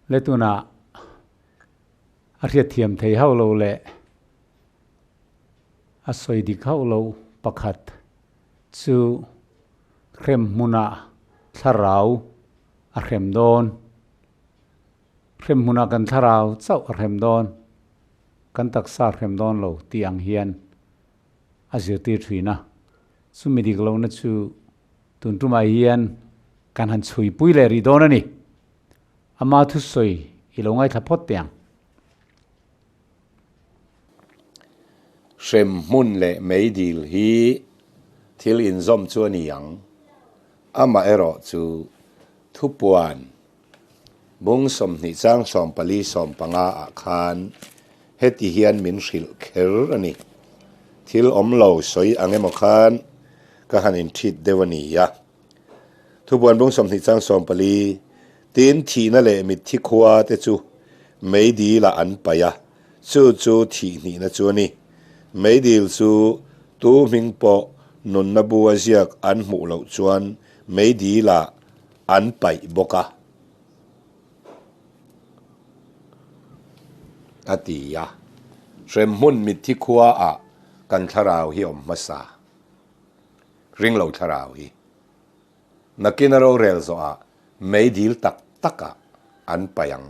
Le tunah a hriatthiam thei hauh lo leh a sawi dik hauh lo pakhat chu hrem hmunah thlarau a hrem dawn. Hrem hmunah kan thlarau chauh a hrem dawn, kan taksa a hrem dawn lo tih ang hian a zirtir thin a. Chumi dik lohna chu tun tumah hian kan han chhuipui leh rih dawn a ni. Ama thusawi i lo ngaithla phawt teh ang. Hrem hmun leh meidil hi thil inzawm chu a ni ang. Amaherawh chu thupuan bung 20 chang 44 15 ah khan heti hian min hrilh kher a ni. Thil awm lo sawi ang emaw khan ka han inthit deuh a ni a. Thubuan bung 20 chang 14, Tin, thihna leh mitthi khua te chu meidil ah an paih a, chu chu thih hnihna chu a ni. Meidil chu tu hming pawh nunna bu a ziak an hmuh loh chuan meidil ah an paih bawk a, a ti a. Hremhmun mitthi khua ah kan thlarau hi awm hmasa. Ring lo thlarau hi. Nakin a rorel zawhah meidil tak takah an paih ang,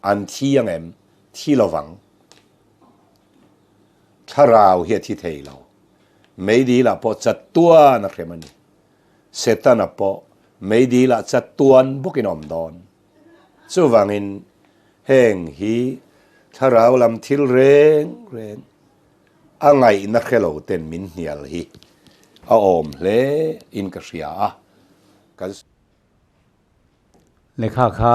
an thi ang em? Thi lovang. Thlarau hi a thi thei lo. Meidilah pawh chatuan a hrem a ni. Setana pawh meidilah chatuan bawkin a awm dawn. Chuvangin heng hi thlarau lam thil reng reng A ngaihna hre lo ten min hnial hi a awm hle in ka hria a, kan. Lehkha kha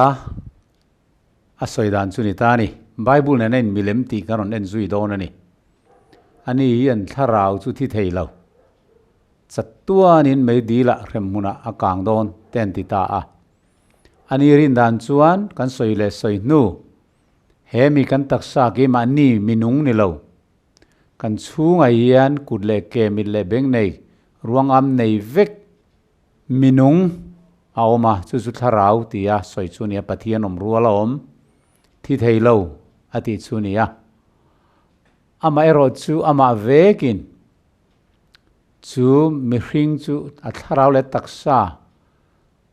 a sawi dan chu ni ta a ni. Bible nena in milem tih kan rawn en zui dawn a ni. Ani hian thlarau chu thi thei lo. Chatuanin meidilah hrem hmunah a kang dawn te an ti ta a. Ani rin dan chuan kan sawi leh sawi hnu He mi kan taksa keimahni minung ni lo. Kan chhungah hian kut leh ke mit leh beng nei, ruangam nei vek minung a awm a, chu chu thlarau tia sawi chu nia, Pathian awm rual a awm, thi thei lo a tih chu nia. Amaherawh chu amah vekin chu mihring chu a thlarau leh taksa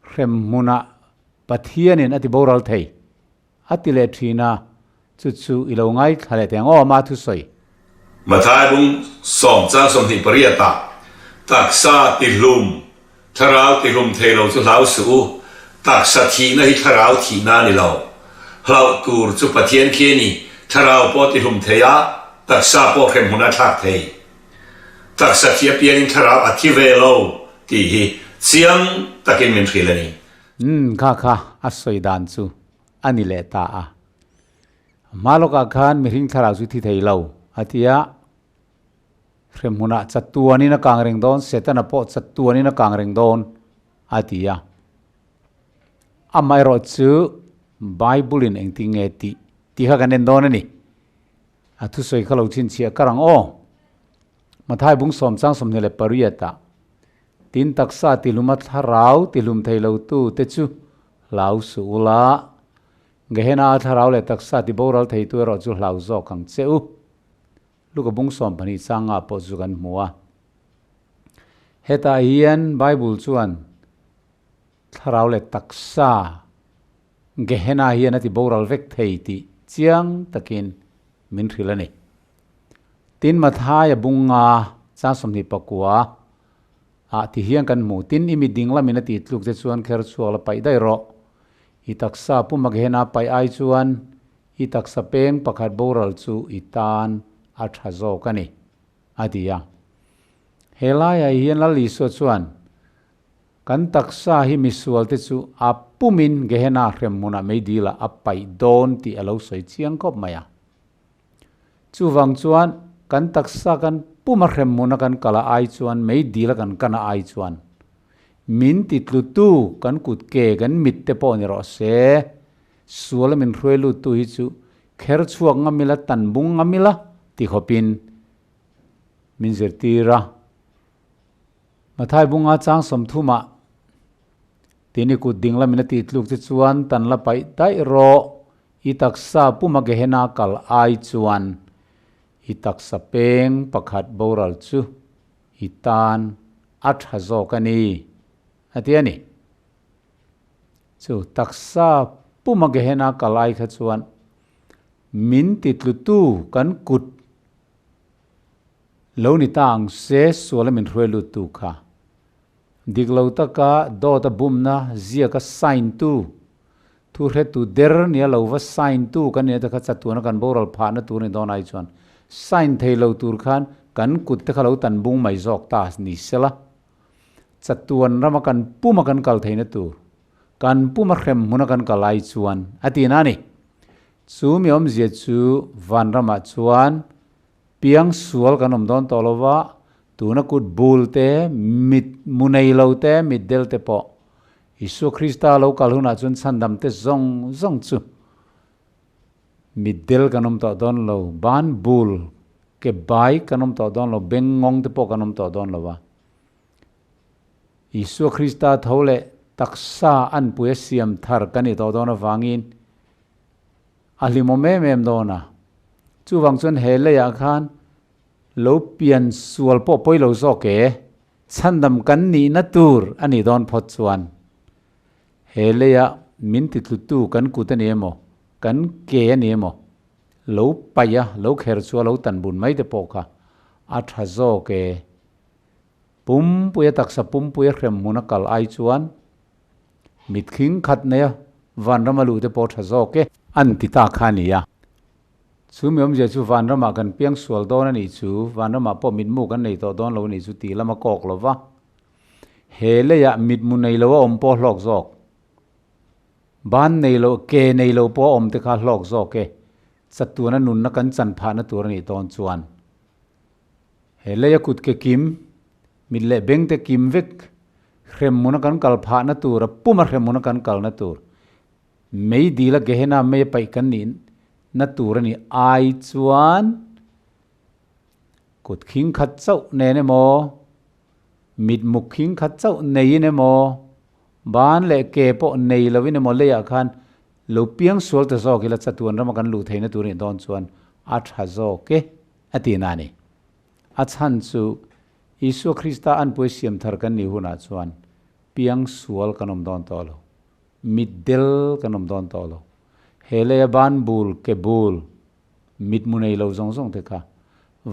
hrem hmunah Pathianin a ti boral thei. A ti leh thin a, chu chu i lo ngaithla leh teh ang aw, ama thusawi. Mathai bung sawm chang 28 ah, Taksa tihlum, thlarau tihlum thei lo chu hlau suh u, taksa thihna hi thlarau thihna a ni lo. Hlauh tur chu Pathian khi a ni, thlarau pawh tihlum thei a, taksa pawh hremhmun a thlak thei. Taksa thi apiangin thlarau a thi ve lo tih hi chiang takin min hrilh a ni. Umm kha kha a sawi dan chu a ni leh ta a. Hma lawkah khan mihring thlarau chu thi thei lo a ti a, hremhmunah chatuanin a kang reng dawn, Setana pawh chatuanin a kang reng dawn a ti a. Amaherawh chu Bible-in engtin nge tih tih kha kan en dawn a ni. A thusawi kha lo chhinchhiah kar ang aw. Mathai bung sawm chang 28 ah Tin taksa tihluma thlarau tihlum thei lo tu te chu hlau suh ula, Gehenna a thlarau leh taksa ti boral thei tu erawh chu hlau zawk ang che u. Luka bung 12 changa pawh chu kan hmu a. Hetah hian Bible chuan thlarau leh taksa Gehenna hian a ti boral vek thei tih chiang takin min hrilh a ni. Tin Mathai a bung nga chang 29 ah ti hian kan hmu. Tin i mi ding lamin a tih tluk che chuan kher chhuak la paih daih rawh. I taksa puma Gehenna paih ai chuan i taksa peng pakhat boral chu i tan a tha zawk a ni, a ti a. He laiah hian Lal Isua chuan Kan taksa hi misualte chu a pumin Gehenna hrem hmunah meidilah a paih dawn tih a lo sawi chiang khawp mai a. Chuvang chuan kan taksa kan puma hrem hmuna kan kal a ai chuan meidila kan kan a ai chuan min ti tlutu kan kut ke kan mit te pawh ni rawh se, suala min hruai luttu hi chu kher chhuak ngam ila tan bung ngam ila ti khawpin min zirtir a. Mathai bunga chang 30 ah tini kut ding lamin a tih tluk che chuan tan la paih daih rawh. I taksa puma Gehenna kal ai chuan i taksa peng pakhat boral chu i tan a tha zawk a ni, a ti a ni. Chu taksa puma Gehenna kal ai kha chuan min titlutu kan kut lo ni ta ang se suala min hruai luttu kha. Dik lo taka dawta bumna ziaka sign tu, thu hretu der nia lo va sign tu kan nia te kha chatuana kan boral phahna tur ni dawn ai chuan sign thei lo tur khan kan kut te kha lo tan bung mai zawk ta ni sela. Chatuan rama kan puma kan kal theihna tur, kan puma hrem hmuna kan kal ai chuan a ti na a ni. Chu mi awmzia chu vanramah chuan Piang sual kan awm dawn tawh lo va, tuna kut bul te, mit mu nei lo te, mit del te pawh Isua Krista lo kal hunah chuan chhandam te zawng zawng chu mit del kan awm tawh dawn lo, ban bul ke bai kan awm tawh dawn lo, beng ngawng te pawh kan awm tawh dawn lo va. Isua Krista tho leh taksa anpui a siam thar kan ni tawh dawn avangin A hlimawm em em dawn a. Chuvang chuan he leiah khan lo pian sual pawh pawi lo zawk e, chhandam kan nihna tur a nih dawn phawt chuan he leia min titlutu kan kut a ni emaw, kan ke a ni emaw, lo paih a, lo kher chu a lo tan bun mai te pawh kha a tha zawk e. Pumpuia taksa pumpuia hrem hmun a kal ai chuan Mitkhing khat neia vanrama luh te pawh tha zawk e. An ti ta kha a ni a. Chu mi awmzia chu vanramah kan piang sual dawn a nih chu, vanramah pawh mitmu kan nei tawh dawn lo a nih chu tih lam a kawk lo va. He leiah mitmu nei lo a awm pawh hlawk zawk. Ban nei lo, ke nei lo pawh a awm te kha hlawk zawk e. Chatuana nunna kan chan phahna tur a nih dawn chuan. He leia kut ke kim, mit leh beng te kim vek, hremhmuna kan kal phahna tur, a puma hremhmuna kan kalna tur, mei dila Gehenna mei a paih kan nih na tur a nih ai chuan kut khing khat chauh nen emaw, mit muk khing khat chauh neiin emaw, ban leh ke pawh nei loin emaw leiah khan lo piang sual ta zawk ila chatuan rama kan luh theihna tur a nih dawn chuan a tha zawk e. A ti na ni. A chhan chu Isua Krista anpui siam thar kan nih hunah chuan piang sual kan awm dawn tawh lo. Mitdel kan awm dawn tawh lo. He leia ban bul, ke bul, mitmu nei lo zawng zawng te kha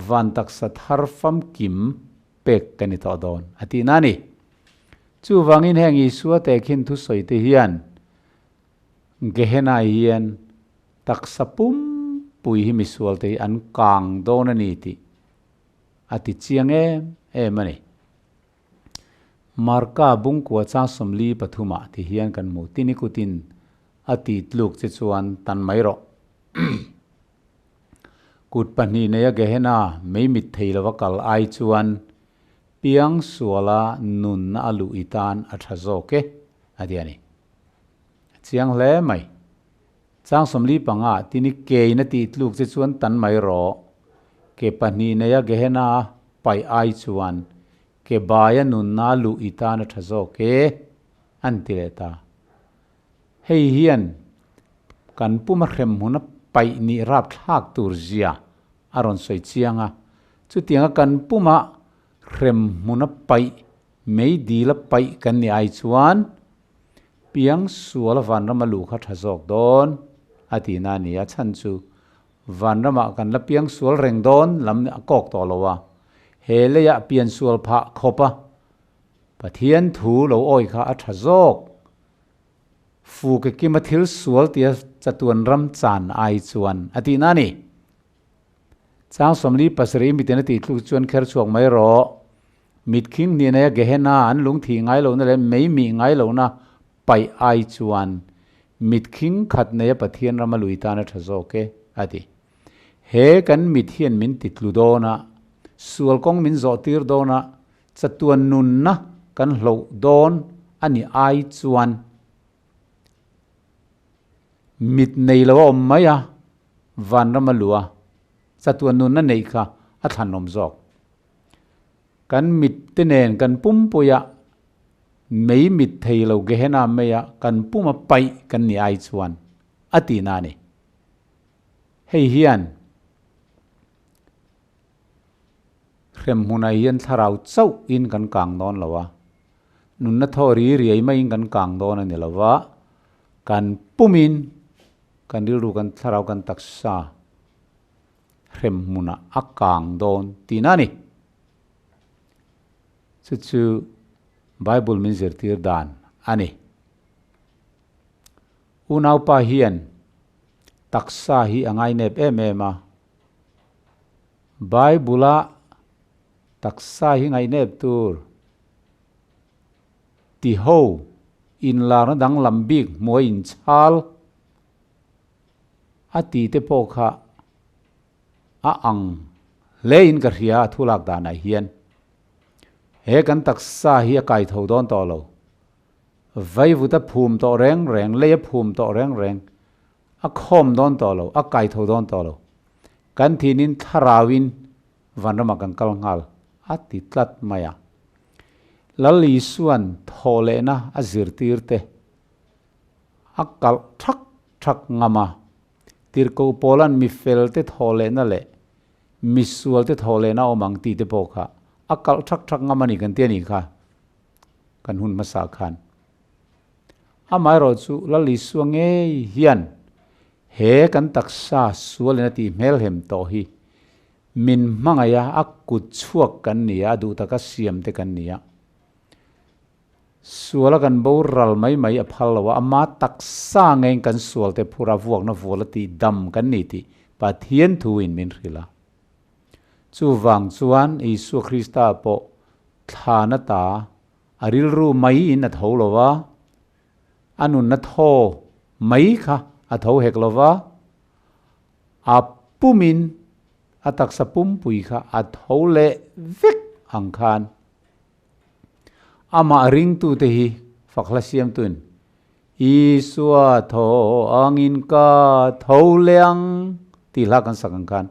van taksa thar famkim pek kan ni tawh dawn a ti na ni. Chuvangin heng Isua tehkhin thusawi te hian Gehenna hian taksa pumpui hi misualte hi an kang dawn a ni tih a ti chiang em em a ni. Marka bungkua chang sawmli pathumah ti hian kan hmu tini kutin a ti tluk che chuan tan mai rawh. Kut pahnih neia Gehenna mei mit thei lova kal ai chuan piang suala nunna a luh i tan a tha zawk e a ti a ni. A chiang hle mai. Chang sawmli panga tini kein a tih tluk che chuan tan mai rawh. Ke pahnih neia Gehenna paih ai chuan ke baia nunna luh i tan a tha zawk e, an ti leh ta. Hei hian kan puma hrem hmuna paih nih rapthlak tur zia a rawn sawi chiang a. Chutianga kan puma hrem hmuna paih mei dila paih kan nih ai chuan Piang sual vanrama luh kha tha zawk dawn a ti na a ni. A chhan chu vanramah kan la piang sual reng dawn lam a kawk tawh lo a. He leiah pian sual phah khawp a Pathian thu lo awi kha a tha zawk. Fu ke kima thil sual tia chatuan ram chan ai chuan a ti na a ni. Chang sawmli pasarih miten a tih tluk chuan kher chhuak mai rawh. Mitkhing hnihnei a Gehenna an lungthih ngai lohna leh mei mih ngai lohna paih ai chuan mitkhing khat neia Pathian rama lui tan a tha zawk e, a ti. He kan mit hian min ti tlu dawn a, sual kawng min zawh tir dawn a, chatuan nunna kan hloh dawn a ni ai chuan mit nei lo a awm mai a, vanrama luh a, chatuan nunna neih kha a thlanawm zawk. Kan mit te nen kan pumpuia mei mit thei lo Gehenna meia kan puma paih kan ni ai chuan a tihna a ni. Hei hian hremhmunah hian thlarau chauh in kan kang dawn lo a, nunna thaw ri riai maiin kan kang dawn a ni lo va, kan pumin kan rilru kan thlarau kan taksa hremhmunah a kang dawn tihna a ni. Chu chu Bible min zirtir dan a ni. Unaupa hian taksa hi a ngainep em em a. Bible-a taksa hi ngaihnep tur tiho inlarna danglam bik hmuh a inchhal a ti te pawh kha a ang hlein ka hria a thulak danah hian. He kan taksa hi a kai tho dawn tawh lo. Vaivut a phum tawh reng reng, lei a phum tawh reng reng, a khawm dawn tawh lo, a kai tho dawn tawh lo. Kan thinin thlarauin vanramah kan kal nghal a ti tlat mai a. Lal Isua'n thawh lehna a zirtir te a kalh thak thak ngam a. Tirhkoh Paula'n mi fel te thawh lehna leh misual te thawh lehna a awm ang tih te pawh kha a kalh thak thak ngam a ni kan ti a nih kha. Kan hun hmasa khan. Amaherawhchu Lal Isua ngei hian he kan taksa sualin a tih hmelhem tawh hi min hmangaih a, a kut chhuak kan ni a, a duh taka siam te kan ni a. Suala kan boral mai mai a phal lo a, ama taksa ngeiin kan sual te phur a vuakna vual a tih dam kan ni tih Pathian thuin min hrilh a. Chuvang chuan Isua Krista pawh thlan ata a rilru mai in a tho lo va, a nunna thaw mai kha a tho hek lo va, a pumin a taksa pumpui kha a tho leh vek ang khan amah ringtute hi fakhla siamtuin Isua thaw angin ka tho leh ang tih hla kan sak ang khan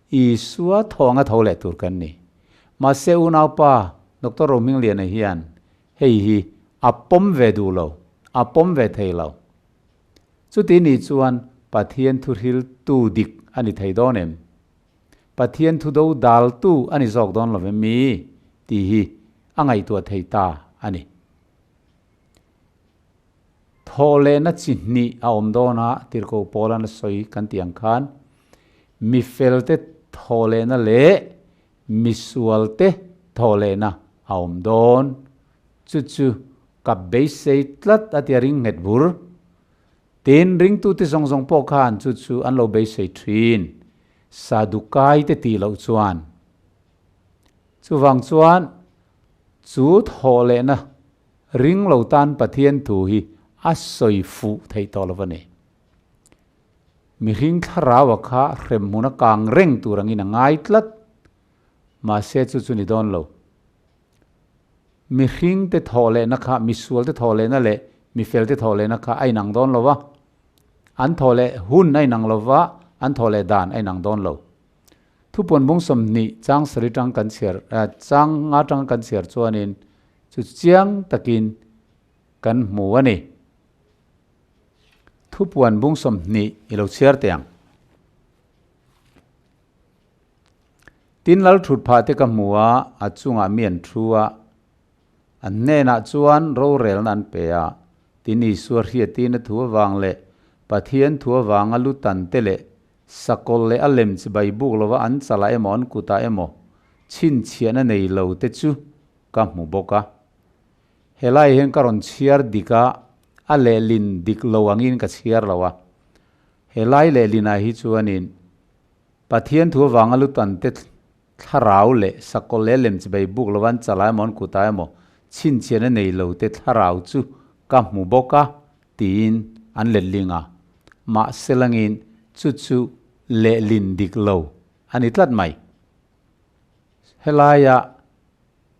Isua thaw anga tho leh tur kan ni. Mahse unaupa Doctor Rohmingliana hian hei hi a pawm ve duh lo, a pawm ve thei lo. Chuti nih chuan Pathian thuhriltu dik a ni thei dawn em? Pathian thu do daltu a ni zawk dawn lo em mi? tih hi a ngaihtuah thei ta a ni. Thawh lehna chi hnih a awm dawn a, Tirhkoh Paula'n a sawi kan tih ang khan, mi felte thawh lehna leh mi sualte thawh lehna a awm dawn. Chu chu ka beisei tlat a tia ring nghet bur. Tin, ringtute zawng zawng pawh khan chu chu an lo beisei thin, Sadukaite tih loh chuan. Chuvang chuan chu thawh lehna Ring lo tan Pathian thu hi a sawi fuh theih tawh lo a ni. Mihring thlarau a kha hremhmun a kang reng tur angin a ngai tlat. Mahse chu chu ni dawn lo. Mihring te thawh lehna kha, misual te thawh lehna leh mifel te thawh lehna kha a inang dawn lo va. An thawh leh hun a inang lo va, an thawh leh dan a inang dawn lo. Thupuan bung 20 chang sarih tang kan chhiar, chang nga tang kan chhiar chuanin Chu chiang takin kan hmu a ni. Thupuan bung 20 i lo chhiar teh ang. Tin lal thut phah te ka hmu a, a chungah mi an thu a. An hnenah chuan rorelna an pe a. Tin Isua hriatin a thu avang leh Pathian thu avanga lu tan te leh sakawlh leh a lem chibai buk lova an chalah emaw an kutah emaw chhinchhiahna nei lo te chu ka hmu bawk a. Helai hian ka rawn chhiar dik a, a lehlin dik lo angin ka chhiar lo a. Helai lehlinah hi chuanin Pathian thu avanga lutante thlarau leh sakawlh leh lem chibai buk lova an chala emaw an kutah emaw chhinchhiahna nei lo te thlarau chu ka hmu bawk a tiin an letling a. Mahse langin chu chu lehlin dik lo a ni tlat mai. Helaia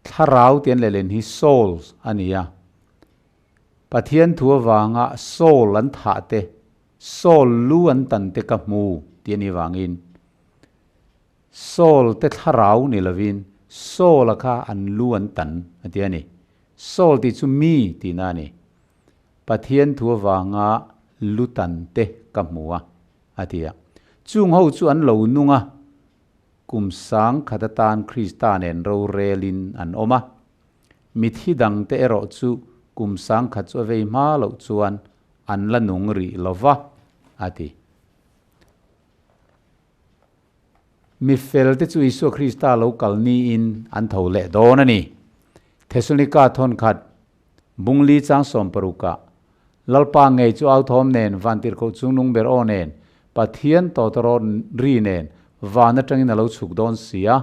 thlarau tih an lehlen hi souls a ni a. Pathian thu avanga soul an thah te, soul lu an tan te ka hmu tih a nih vangin soul te thlarau ni lovin soul a kha an lu an tan a ti a ni. Soul tih chu mi tihna a ni. Pathian thu avanga lu tan te ka hmu a, a ti a. Chung ho chu an lo nung a, kum sangkhat atan Krista nen rorelin an awm a. Mithi dangte erawh chu kum sangkhat chu a vei hma loh chuan an la nung rih lo va, a ti. Mi felte chu Isua Krista lo kal niin an tho leh dawn a ni. Thesalonika thawnkhat Bungli chang sawmparukah, Lalpa ngei chu authawm nen, vantirhkoh chungnung ber aw nen, Pathian tawtawrawt ri nen van atangin a lo chhuk dawn si a.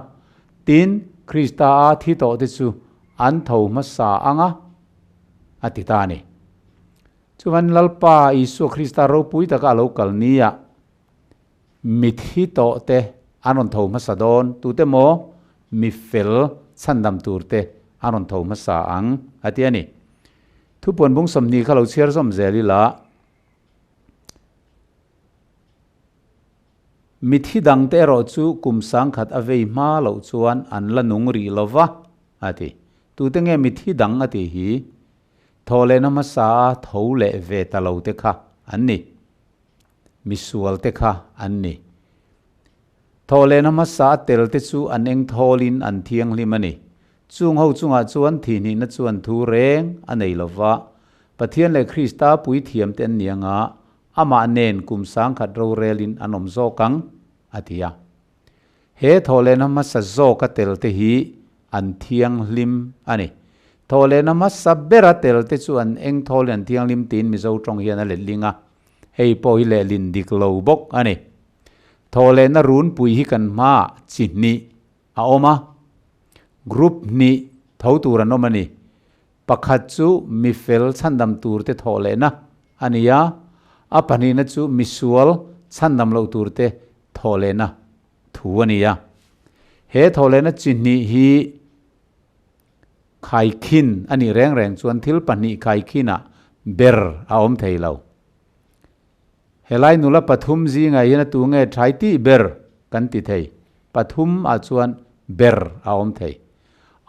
Tin, Krista a thi tawhte chu an tho hmasa ang a, a ti ta a ni. Chuvan Lalpa Isua Krista ropui taka a lo kal nia Mithi tawh te an rawn tho hmasa dawn, tute maw mi fel chhandam tur te an rawn tho hmasa ang, a ti a ni. Thupuan bung 20 kha lo chhiar zawm zel ila, Mithi dang te erawh chu kum sangkhat a vei hma loh chuan an la nung rih lo va, a ti. Tute nge mithi dang a tih hi? Thaw lehna hmasa a tho leh ve ta lo te kha an ni. Misual te kha an ni. Thawhlehna hmasa a tel te chu an eng thawlin an thianghlim a ni. Chung ho chungah chuan thihnihna chuan thu reng a nei lo va, Pathian leh Krista puithiam te an ni anga amah nen kum sangkhat rorelin an awm zawk ang, a ti a. He thawhlehna hmasa zawka tel te hi an thianghlim a ni. Thawhlehna hmasa bera tel te chu an eng thawlin an thianghlim tiin Mizo tawng hian a letling a. Hei pawh hi lehlin dik lo bawk a ni. Thawhlehna runpui hi kan hmaah chi hnih a awm a, group hnih tho tur an awm a ni. Pakhat chu mifel chhandam turte thawhlehna a ni a, a pahnihna chu misual chhandam loh turte thawhlehna thu a ni a. He thawhlehna chi hnih hi Khaikhin a nih reng reng chuan thil pahnih khaikhinah ber a awm thei lo. Helai nula pathum zingah hian a tu nge thai tih ber kan ti thei. Pathum ah chuan ber a awm thei.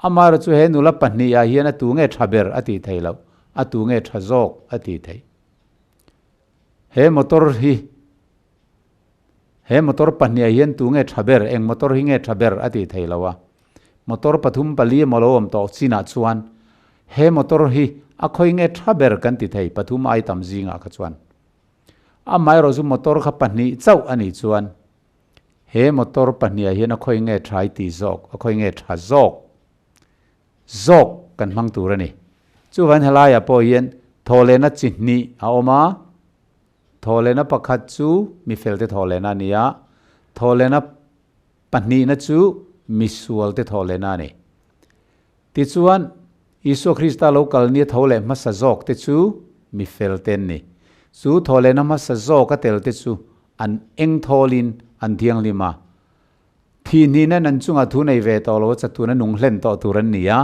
Amaherawhchu he nula pahnih ah hian a tu nge tha ber a tih thei loh, a tu nge tha zawk a tih theih. He motor hi He motor pahniah hian tu nge tha ber, eng motor hi nge tha ber a tih thei lo a. Motor pathum pali emaw lo awm tawh chinah chuan he motor hi a khawi nge tha ber kan ti thei pathum ai tam zingah kha chuan. Amaherawh chu motor kha pahnih chauh a nih chuan he motor pahniah hian a khawi nge tha i tih zawk, a khawi nge tha zawk zawk kan hmang tur a ni. Chuvangin helaiah pawh hian thawhlehna chi hnih a awm a. Thawhlehna pakhat chu mifelte thawhlehna a ni a, thawhlehna pahnihna chu misualte thawhlehna a ni. Tichuan, Isua Krista lo kal nia tho leh hmasa zawkte chu mifelte an ni. Chu thawhlehna hmasa zawka telte chu an eng thawlin an thianghlim a. Thihhnihna nan chungah thu nei ve tawh lo a chatuna nung hlen tawh tur an ni a.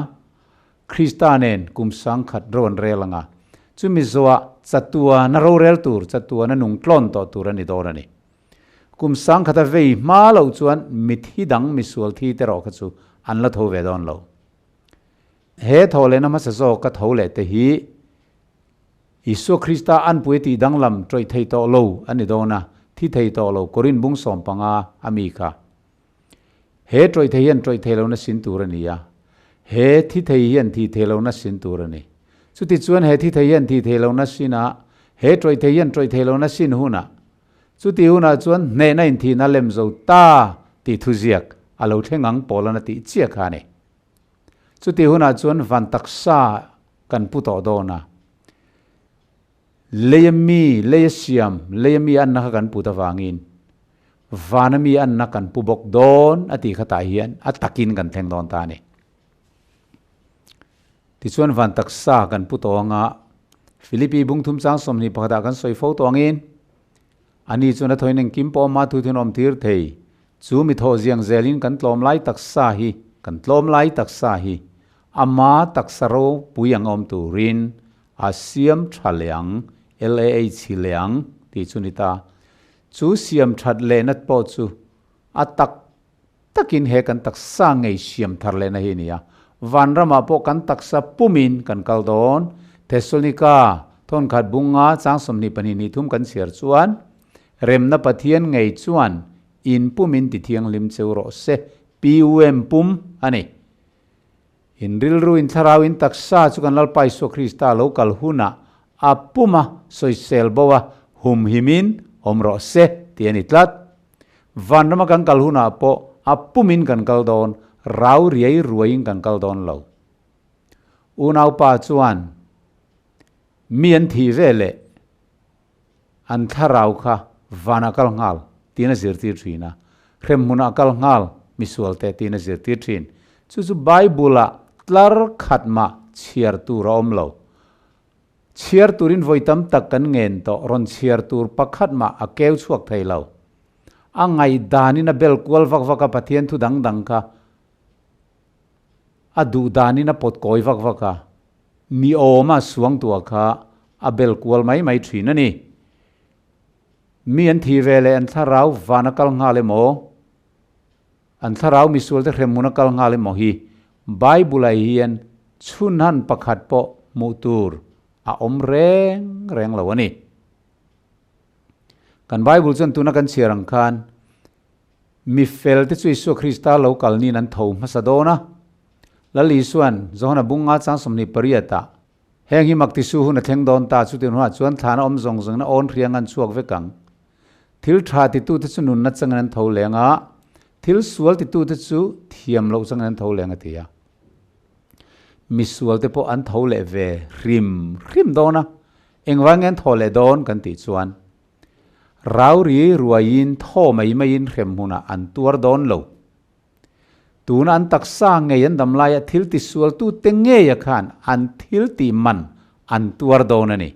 Krista nen kum sangkhat ro an rel anga, chumi zawhah chatuana rorel tur, chatuana nung tlawn tawh tur a ni dawn a ni. Kum sangkhata vei hma loh chuan mithi dang misual thi te rawh kha chu an la tho ve dawn lo. He thawhlehna hmasa zawk ka tho leh te hi Isua Krista anpui tih danglam tawih thei tawh lo a ni dawn a, thi thei tawh lo Korin bung 15 a mi kha. He tawih thei hian tawih thei lohna sin tur a ni a, he thi thei hian thih thei lohna sin tur a ni. Chutichuan he thi thei hian thih thei lohna sinah, he tawih thei hian tawih thei lohna sin hunah, chuti hunah chuan hnehna inthihna lem zo ta tih thuziak a lo thleng ang Paula'n a tih chiah kha a ni. Chuti hunah chuan van taksa kan pu tawh dawn a, Leia mi, leia siam, leia mi anna kha kan put avangin vana mi anna kan pu bawk dawn a tih khatah hian a takin kan thleng dawn ta a ni. Tichuan van taksa kan pu tawh anga Philippi bungthum chang 21 ah kan sawi fo tawh angin ani chuan a thawiin engkim pawh ama thu thun awm tir thei. Chu mi thawh ziang zelin kan tlawm lai taksa hi, kan tlawm lai taksa hi ama taksa ropui ang awm turin A siam tha leh ang, LAH hi leh ang, tih chu ni ta. Chu siam that lehna pawh chu a tak takin he kan taksa ngei siam thar lehna hi a ni a. Vanramah pawh kan taksa pumin kan kal dawn. Thessalonika thawnkhat bunga chang 22 ni thum kan chhiar chuan, Remna Pathian ngei chuan in pumin tithianghlim cheu rawh se, PUM pum a ni. In rilru in thlarau in taksa chu kan Lalpa Isua Krista lo kal hunah a puma sawisel bo a humhimin awm rawh se tih a ni tlat. Vanrama kan kal hunah pawh a pumin kan kal dawn, rau riai ruaiin kan kal dawn lo. Unaupa chuan mi an thih ve leh an thlarau kha vanah kal nghal tiin a zirtir thin a, hremhmunah kal nghal misualte tiin a zirtir thin. Chu chu Bible-ah tlar khat mah chhiar tur a awm lo. Chhiar turin vawi tam tak kan ngen tawh, rawn chhiar tur pakhat mah a keu chhuak thei lo. A ngaihdanin a bel kual vak vak a, Pathian thu dang dang kha a duh danin a pawt kawi vak vak a, ni awma suangtuah kha a bel kual mai mai thin a ni. Mi an thi ve leh an thlarau van a kal nghal emaw, an thlarau misualte hremhmun a kal nghal emaw hi Bible-ah hian chhunhan pakhat pawh hmuh tur a awm reng reng lo a ni. Kan Bible chuan tuna kan chhiar ang khan Mi felte chu Isua Krista lo kal niin an tho hmasa dawn a. Lal Isua'n Johana bunga chang 28 ah, Heng hi mak tisu hun a thleng dawn ta, chutin hunah chuan thlana awm zawng zawngin a awn hriang an chhuak vek ang. Thil tha titute chu nunna changin an tho leng a, thil sual titute chu thiam loh changin an tho leng a ti a. Mi sualte pawh an tho leh ve hrim hrim dawn a, engvang nge an thaw leh dawn kan tih chuan, Rauri ruaiin thaw mai maiin hrem hmunah an tuar dawn lo. Tuna an taksa ngei an dam laia thil tisualtute ngeia khan an thil tih man an tuar dawn a ni.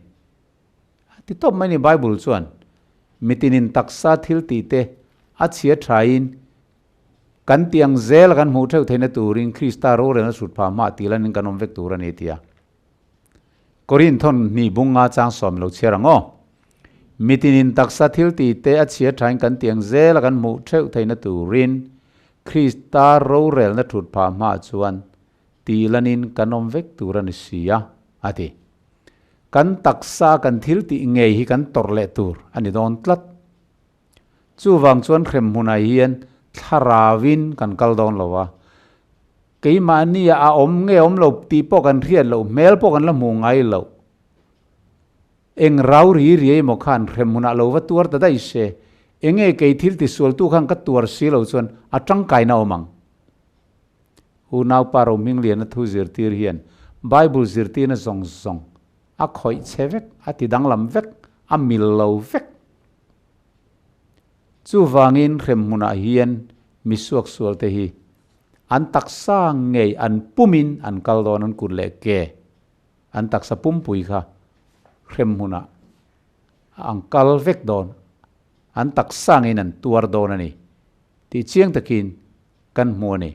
A ti tawp mai ni Bible chuan mitinin taksa thil tihte a chhia thain kan tih ang zela kan hmuh theuh theihna turin Krista rorelna hrut phah hmah tih lanin kan awm vek tur a ni tia. Korinthon hnih bunga chang sawm lo chhiar ang aw. Mitinin taksa thil tih te a chhia thain kan tiang zel a kan hmuh theuh theihna turin Krista rorelna thut phah hmaah chuan tih lanin kan awm vek tur a ni si a, a ti. Kan taksa kan thil tih ngei hi kan tawrh leh tur a ni dawn tlat. Chuvang chuan hremhmunah hian thlarauin kan kal dawn lo a, Keimahnia a awm nge awm lo tih pawh kan hriat loh, hmel pawh kan la hmuh ngai loh. Eng rau ri riai emaw khan hrem hunah lo va tuar ta daih se, enge kei thil tisualtu khan ka tuar si lo chuan a tangkaina awm ang. Unaupa Rohmingliana thu zirtir hian Bible zirtirna zawng zawng a khawih che vek, a ti danglam vek, a mil lo vek. Chuvangin hrem hmunah hian misuaksualte hi An taksa ngei an pumin an kal dawn an kut leh ke an taksa pumpui kha hrem hmunah an kal vek dawn, an taksa ngeiin an tuar dawn a ni tih chiang takin kan hmu a ni.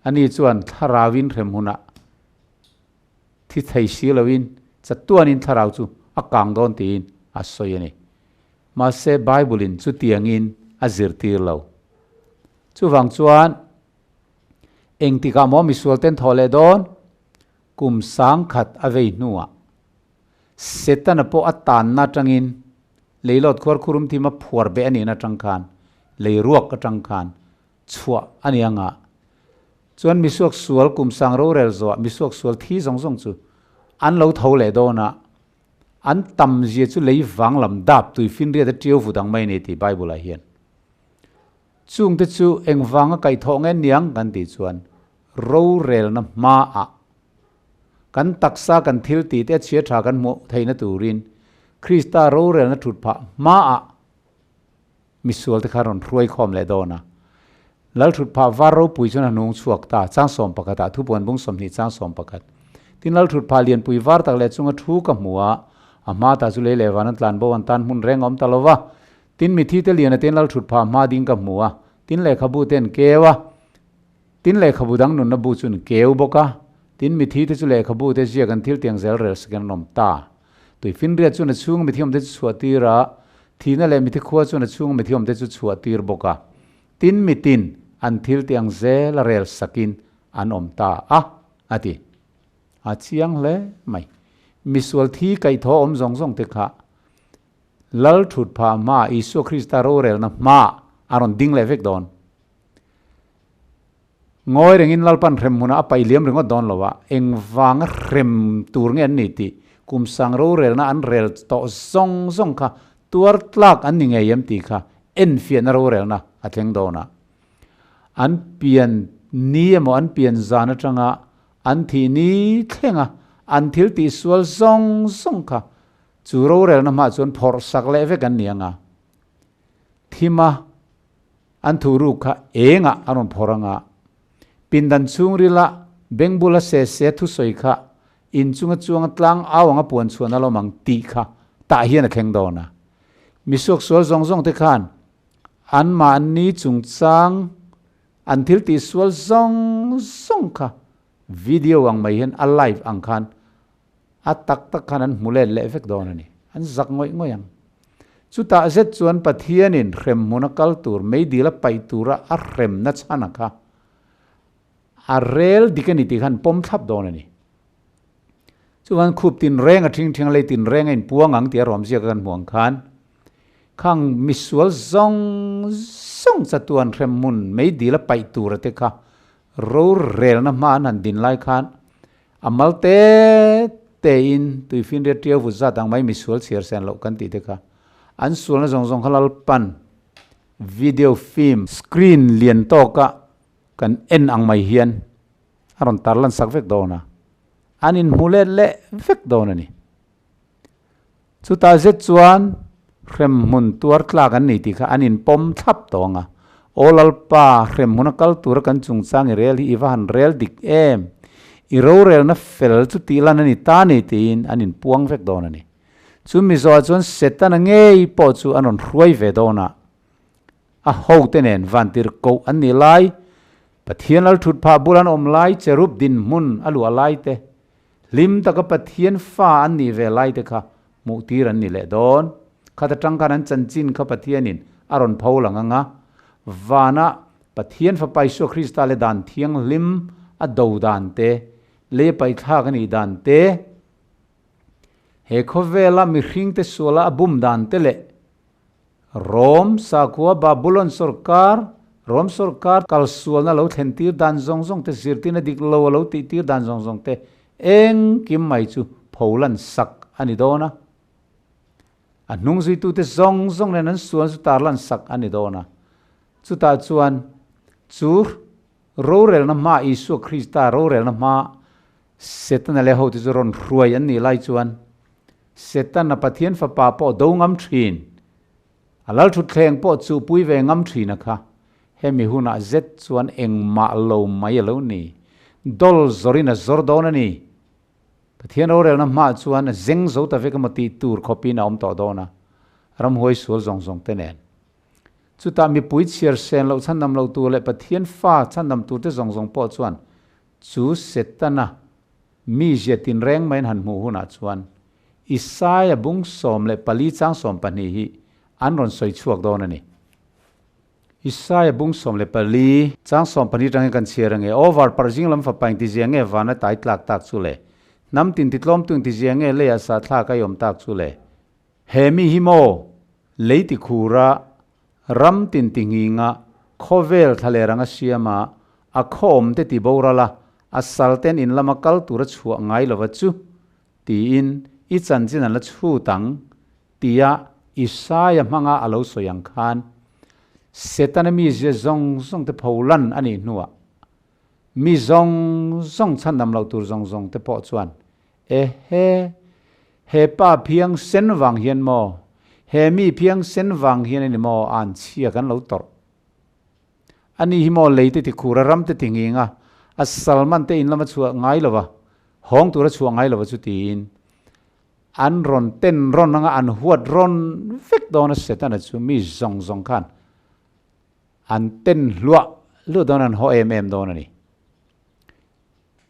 Ani chuan thlarauin hrem hunah thi thei si loin chatuanin thlarau chu a kang dawn tiin a sawi a ni. Mahse Bible-in chutiangin a zirtir lo. Chuvang chuan engtikah maw misual ten thawh leh dawn? Kum sangkhat a vei hnuah Setana pawh a tanna atangin leilawt khuar khurum thim a phuar beh a nihna atang khan lei ruak atang khan chhuah a ni anga chuan misuak sual kum sang rorel zawhah misuak sual thi zawng zawng chu an lo tho leh dawn a, an tam zia chu lei vang lam dap tui finriat a ṭiau vut ang mai a ni tih Bible ah hian. Chungte chu engvanga kaihthawh nge niang kan tih chuan rorelna hmaah kan taksa kan thil tih te a chhia tha kan hmuh theihna turin Krista rorelna thut phah hmaah misualte kha rawn hruai khawm leh dawn a. Lal thut phah var ropui chuan a hnung chhuak ta, chang 11 ah thupuan bung 20 chang 11. Tin lal thut phah lianpui var tak leh chunga thu ka hmu a, a hma ta chu lei leh van an tlan bo an tan hmun reng a awm ta lo va. Tin mithi te lian a ten lal thut phah hma ding ka hmu a, tin lehkhabu te an keu a, tin lehkhabu dang nunna bu chu an keu bawk a, tin mithi te chu lehkhabu te ziak an thil tiang zel rel sakin an awm ta. Tuifinriat chuan a chhunga mithi awmte chu chhuah tir a, thihna leh mithi khua chuan a chhunga mithi awmte chu chhuah tir bawk a. Tin mitin an thil tiang zel a rel sakin an awm ta a, a ti. A chiang hle mai. Misual thi kaihthawh awm zawng zawng te kha. Lal thut phah hma Isua Krista rorelna hmaah a rawn ding leh vek dawn. Ngawi rengin Lalpan hrem hmunah a paih liam ringawt dawn lo a, engvanga hrem tur nge an ni tih kum sang rorelna an rel tawh zawng zawng kha tuar tlak an ni ngei em tih kha enfiahna rorelna a thleng dawn a. An pian ni emaw an pian zan atanga an thih ni thlenga an thil tihsual zawng zawng kha chu rorelna hmaah chuan phawrh sak leh vek an ni ang a. Thima an thuhruk kha engah a rawn phawrh ang a. Pindan chhungrila bengbula se se thusawi kha inchunga chuanga tlang au anga puan chhuan a lawm ang tih kha tah hian a thleng dawn a. Misuaksual zawng zawng te khan Anmahni chungchang an thil tihsual zawng zawng kha video ang mai hian a live ang khan a tak tak khan an hmu let leh vek dawn a ni. An zak ngawih ngawih ang. Chutah zet chuan Pathianin hremhmun a kal tur, meidil a paih tura a hremna chhana kha a rel dik a ni tih khan pawm thlap dawn a ni. Chuan khup tinreng a thing thing a, lei tinreng a inpuang ang tih a rawmzia ka kan hmuh ang khan Khang misual zawng zawng chatuan hremhmun meidil a paih tura te kha rorelna hma an han din lai khan a mal te te in tuifinriat ṭiau vut zat ang mai misual chhiar sen loh kan tih te kha an sualna zawng zawng kha Lalpan video film screen lian tawka kan en ang mai hian a rawn tarlan sak vek dawn a, an inhmu let leh vek dawn a ni. Chutah zet chuan hremhmun tuar tlak an ni tih kha an inpawm thlap tawh ang a. Aw Lalpa, hremhmun a kal tura kan chungchang i rel hi i va han rel dik em? I rorelna fel chu tih lan a ni ta ni tiin an inpuang vek dawn a ni. Chu mizoah chuan Setana ngei pawh chu an rawn hruai ve dawn a. A hote nen vantir koh an nih lai, Pathian lal thut phah bul an awm lai, cherub dinhmun a luah lai te, hlim taka Pathian fa an nih ve lai te kha hmuhtir an ni leh dawn. Khat atang khan an chanchin kha Pathianin a rawn pho lang ang a, vana Pathian Fapa Isua Krista leh dan thianghlim a do dan te, lei a paihthlak a nih dan te, he khawvela mihringte suala a bum dan te leh Rom sakhua Babulon sawrkar, Rom sawrkar kalsualna lo thlentir dan zawng zawng te, zirtirna dik lo a lo tihtir dan zawng zawng te engkim mai chu pholan sak a ni dawn a. A hnung zuitute zawng zawng nen an sual chu tarlan sak a ni dawn a. Chutah chuan chu rorelna hma Isua Krista rorelna hma Setana leh hote chu rawn hruai an nih lai chuan Setana Pathian Fapa pawh do ngam thin, a lalthutthleng pawh chuhpui ve ngam thin a kha. Hemi hunah zet chuan engmah lo mai a lo ni. Dol zawrin a zawr dawn a ni. Pathian rorelna hmaah chuan a zeng zo ta vek emaw tih tur khawpin a awm tawh dawn a, ramhuai sual zawng zawng te nen. Chutah mipui chhiar sen loh chhandam lo tur leh Pathian fa chhandam turte zawng zawng pawh chuan chu Setana Mizia tinreng maiin han hmuh hunah chuan Isaia bung 14 chang 12 hi an rawn sawi chhuak dawn a ni. Isaia bung 14 chang 12 atangin kan chhiar ange, Aw varparh zing lam fapa engtizia nge vana tai tlak tak chu le? Hnam tin titlawmtu engtizia nge leiah sa thlak a i awm tak chu le? He mi hi maw lei tikhura ram tin tinginga khawvel thlaler anga siama a khawm te ti boral a, a sal ten in lama kal tura chhuah ngai lova chu tiin i chanchin an la chhut ang tia Isaia hmanga a lo sawi ang khan Setana mizia zawng zawng te pholan a nih hnuah mi zawng zawng chhandam loh tur zawng zawng te pawh chuan Ehe, he pa phiang sen vang hian maw? He mi phiang sen vang hian a ni maw an chhia kan lo tawrh? A ni hi maw lei te ti khur a, ram te ti nghing a, a salman te in lama chhuah ngai lo va, hawng tura chhuah ngai lo va chu tiin an rawn ten rawn anga an huat rawn vek dawn a Setana chu mi zawng zawng khan an ten hluah hluah dawn an haw em em dawn a ni.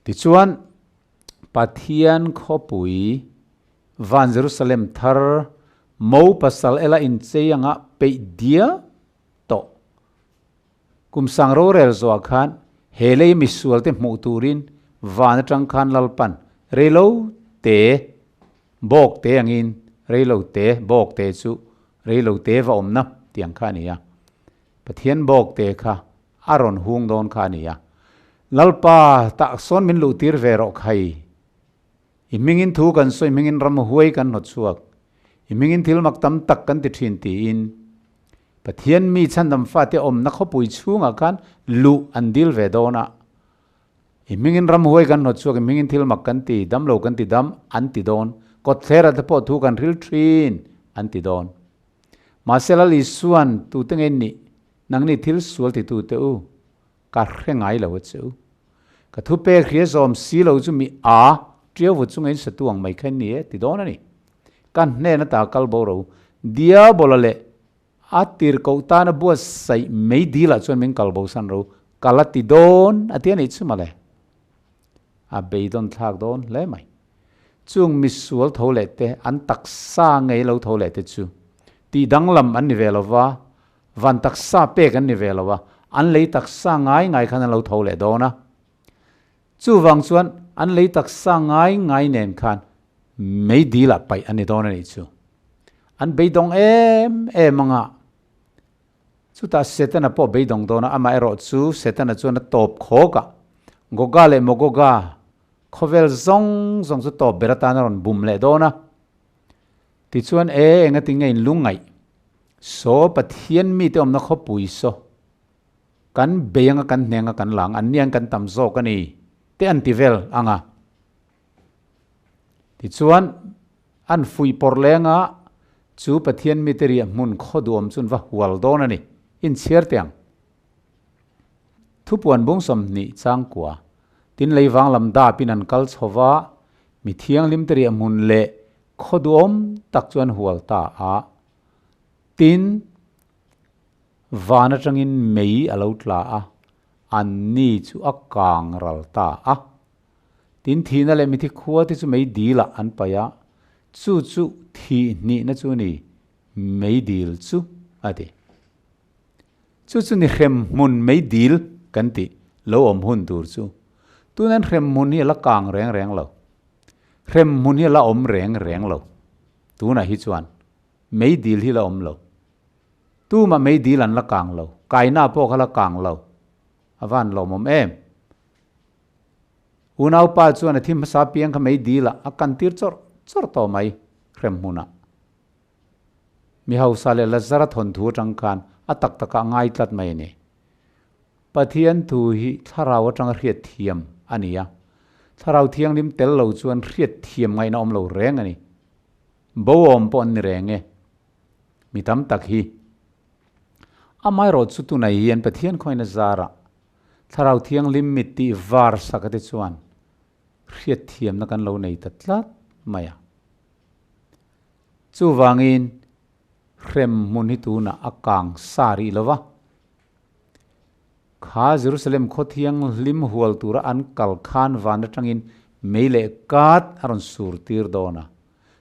Tichuan, Pathian khawpui, van Jerusalem thar, mo pasal ela inchei anga peih diam tawh. Kum sang rorel zawhah khan he lei misualte hmuh turin van atang khan Lalpan reilo te bawk te angin reilo te bawk te chu. Rei lo te va awmna tiang kha a ni a. Pathian bawk te kha a rawn hung dawn kha a ni a. Lalpa, tah sawn min luh tir ve rawh khai. I hmingin thu kan sawi, hmingin ram huai kan hnawt chhuak. I hmingin thil mak tam tak kan ti thin tiin Pathian mi chhandam fate awmna khawpui chhungah khan luh an dil ve dawn a. I hmingin ram huai kan hnawt chhuak, i hmingin thil mak kan ti, dam lo kan ti dam an ti dawn. Kawtthlerah te pawh thu kan hril thin an ti dawn. Mahse Lal Isuan tute nge nih nangni thil sual titute u ka hre ngai lo a che u. Ka thupek hria zawm si lo chu mi a ṭiau vut chunga in satu ang mai kha in ni e ti dawn a ni. Ka hnen ata kal bo ro Diabola leh a tirhkoh tana buatsaih mei dilah chuan min kal bosan ro ka la ti dawn a ti a nih chu mawle. A beidawn thlak dawn hle mai. Chung misual tho leh te an taksa ngei lo tho leh te chu tih danglam an ni ve lo va, van taksa pek an ni ve lo a, an lei taksa ngai ngai khan an lo tho leh dawn a. Chuvang chuan an lei taksa ngai ngai nen khan mei dilah paih an ni dawn a nih chu. An beidawng em em anga chutah Setana pawh beidawng dawn a, amaherawh chu Setana chuan a tawp khawk a, Goga leh Magoga khawvel zawng zawng chu tawp ber atan a rawn bum leh dawn a. Tichuan e engati nge in lungngaih? Saw Pathian mite awmna khawpui saw kan bei anga kan hneng a kan lang an niang kan tam zawk a ni te an ti vel ang a. Tichuan an fuih pawrh leng a chu Pathian mite riah hmun khaw duhawm chu an va hual dawn a ni. Inchhiar teh ang. Thupuan bung 20 changkua tin leivang lam dapin an kal chho va, mi thianghlim te riah hmun leh khaw duhawm tak chu an hual ta a. Tin, van atangin mei a lo tla a, anni chu a kang ral ta a. Tin, thihna leh mithi khua te chu mei dilah an paih a, chu chu thih hnihna chu a ni, mei dil chu a ti. Chu chu ni hrem hmun mei dil kan tih lo awm hun tur chu. Tunan hrem hmun hi a la kang reng reng lo. Hrem hmun hi a la awm reng reng lo. Tunah hi chuan mei dil hi la awm lo. Tumah mei dil an la kang lo. Kaina pawh kha la kang lo. A van lawmawm em. Unaupa chuan a thi hmasa piang kha mei dilah a kan tir chawrh chawrh tawh mai hrem hmunah. Mi hausa leh Lazara thawnthu atang khan a tak takah a ngai tlat mai a ni. Pathian thu hi thlarau atanga hriat thiam a ni a, thlarau thianghlim tel lo chuan hriat thiam ngaihna awm lo reng a ni. Bo awm pawh an ni reng e. Mi tam tak hi amaherawh chu tunai hian Pathian khawina zarah thlarau thianghlim mit tih var sak ate chuan hriat thiamna kan lo nei ta tlat mai a. Chuvangin hrem hmun hi tunah a kang sa rih lo va. Kha Jerusalem khaw thianghlim hual tura an kal khan van atangin mei leh kat a rawn sur tir dawn a.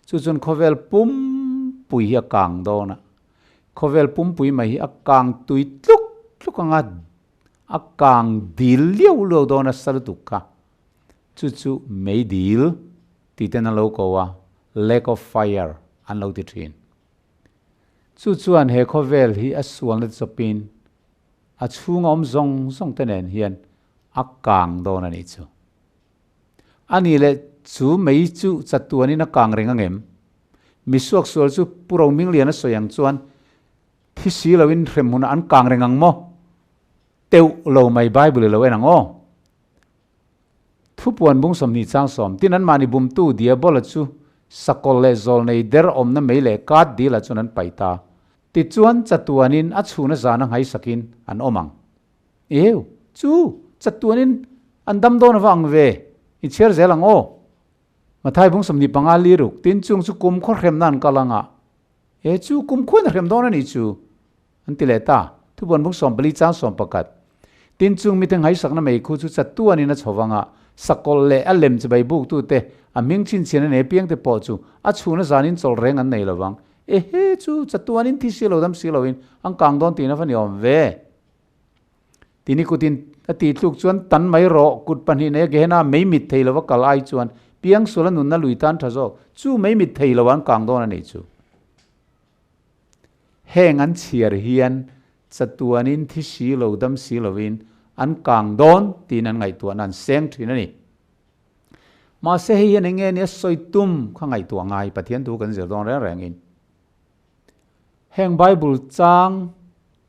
Chu chuan khawvel pumpui hi a kang dawn a. Khawvel pumpui mai hi a kang tui tluk tluk anga a kang dil liau liau dawn a sa lutuk kha. Chu chu mei dil tih ten an lo ko a, lake of fire an lo ti thin. Chu chuan he khawvel hi a sualna chawpin a chhunga awm zawng zawng te nen hian a kang dawn a nih chu. A nih leh chu mei chu chatuanin a kang reng angem? Misuak sual chu Pu Romingliana sawi ang chuan thi si loin hrem hunah an kang reng ang maw? Teuh lo mai Bible i lo en ang aw. Thupuan bung 20 chang 10, Tin anmahni bumtu Diabola chu sakawlh leh zawlnei der awmna mei leh kat dila chuan an paih ta. Tichuan chatuanin a chhuna zana nghaisakin an awm ang. Eu, chu chatuanin an dam dawn ava ang ve, i chhiar zel ang aw. Mathai bung 25 li ruk, Tin chung chu kum khaw hremna an kal anga, e chu kum khuain a hrem dawn a nih chu. An ti leh ta. Thubuan bung 14 chang 11. Tin chung mite nghaisakna mei khu chu chatuanin a chho vanga, sakawlh leh a lem chibai buktute, a hming chhinchhian a nei piangte pawh chu a chhuna zanin chawlh reng an nei lovang. Ehe chu chatuanin thi si lo dam si loin an kang dawn tihna va ni awm ve. Tini kutin a tih tluk chuan tan mai rawh, kut pahnih nei a Gehenna mei mit thei lova kal ai chuan piangsual a nunna lui tan tha zawk, chu mei mit thei lo an kang dawn a nih chu. Heng an chhiar hian chatuanin thi si lo dam si lovin an kang dawn tiin an ngaihtuahna an seng thin a ni. Mahse hei hian eng nge nia sawi tum kha ngaihtuah ngai Pathian thu kan zir dawn reng rengin. Heng Bible chang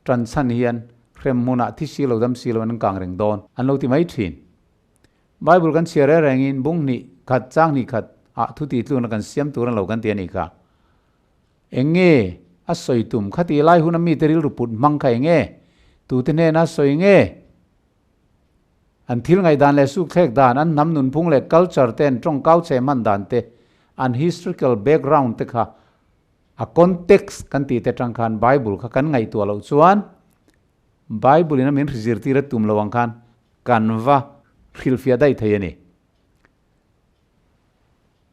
tan chhan hian hrem hmunah thi si lo dam si lo an kang reng dawn an lo ti mai thin. Bible kan chhiar reng rengin bung hnih khat chang hnih khat ah thu tih tlukna kan siam tur an lo kan ti a nih kha. Eng nge a sawi tum kha tih lai huna mite rilru put hmang kha eng nge? Tute hnena sawi nge? An thil ngaihdan leh sukthlek dan, an hnam nunphung leh culture te, an tawngkau chhe hman dan te, an historical background te kha a context kan tih te atang khan Bible kha kan ngaihtuah loh chuan Bible in a min hrizirtir a tum lo ang khan kan va hrilhfiah daih thei a ni.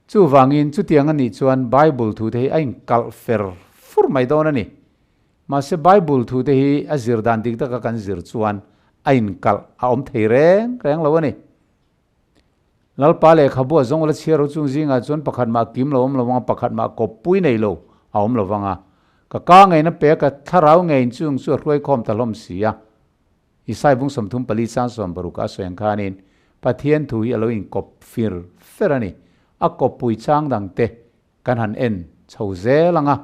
Chuvangin chutiang a nih chuan Bible thute hi a inkalh fer fur mai dawn a ni. Mahse Bible thute hi a zir dan dik taka kan zir chuan a inkalh a awm thei reng reng lo a ni. Lalpa lehkhabu a zawng la chhiar ho chung zingah chuan pakhat mah kim lo awm lo vanga pakhat mah kawppui nei lo a awm lo vanga ka ka ngeina pe ka thlarau ngeiin chung chu a hruaikhawm ta hlawm si a. Isai bung 34 chang 60 a sawi ang khanin Pathian thu hi a lo inkawp fir fer a ni. A kawppui chang dangte kan han en chho zel ang a.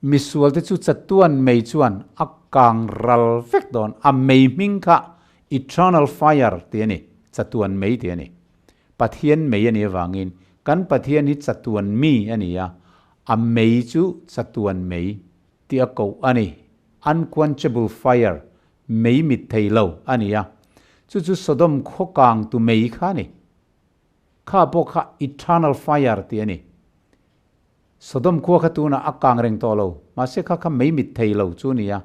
Misualte chu chatuan mei chuan a kang ral vek dawn. A mei hming kha eternal fire tih a ni, chatuan mei tih a ni. Pathian mei a nih avangin kan Pathian hi chatuan mi a ni a, a mei chu chatuan mei tih a koh a ni. Unquenchable fire, mei mit thei lo a ni a. Chu chu Sodom khaw kang tu mei kha a ni. Kha pawh kha eternal fire tih a ni. Sodom khua kha tunah a kang reng tawh lo, mahse kha kha mei mit thei lo chu a ni a.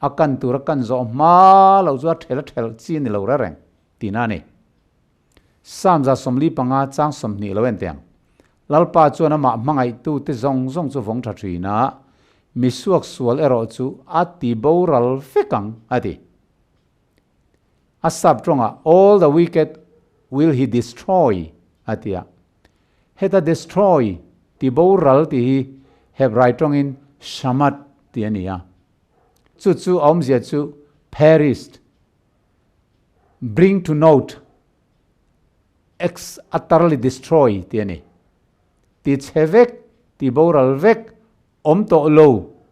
A kan tur a kan zawh hma loh chu a ṭhel a ṭhelh chi a ni lo reng reng tihna a ni. Psalm 45 chang 20 lo en teh ang. Lalpa chuan amah hmangaihtute zawng zawng chu vawng ṭha ṭhin a, misuak sual erawh chu a ti boral vek ang, a ti. A sap ṭawngah All the wicked will he destroy a ti a. Heta destroy, ti boral tih hi Hebrai ṭawngin shamat tih a ni a. Chu chu a awmzia chu perished, bring to note, ex utterly destroy tih a ni. Ti chhe vek, ti boral vek, awm tawh lo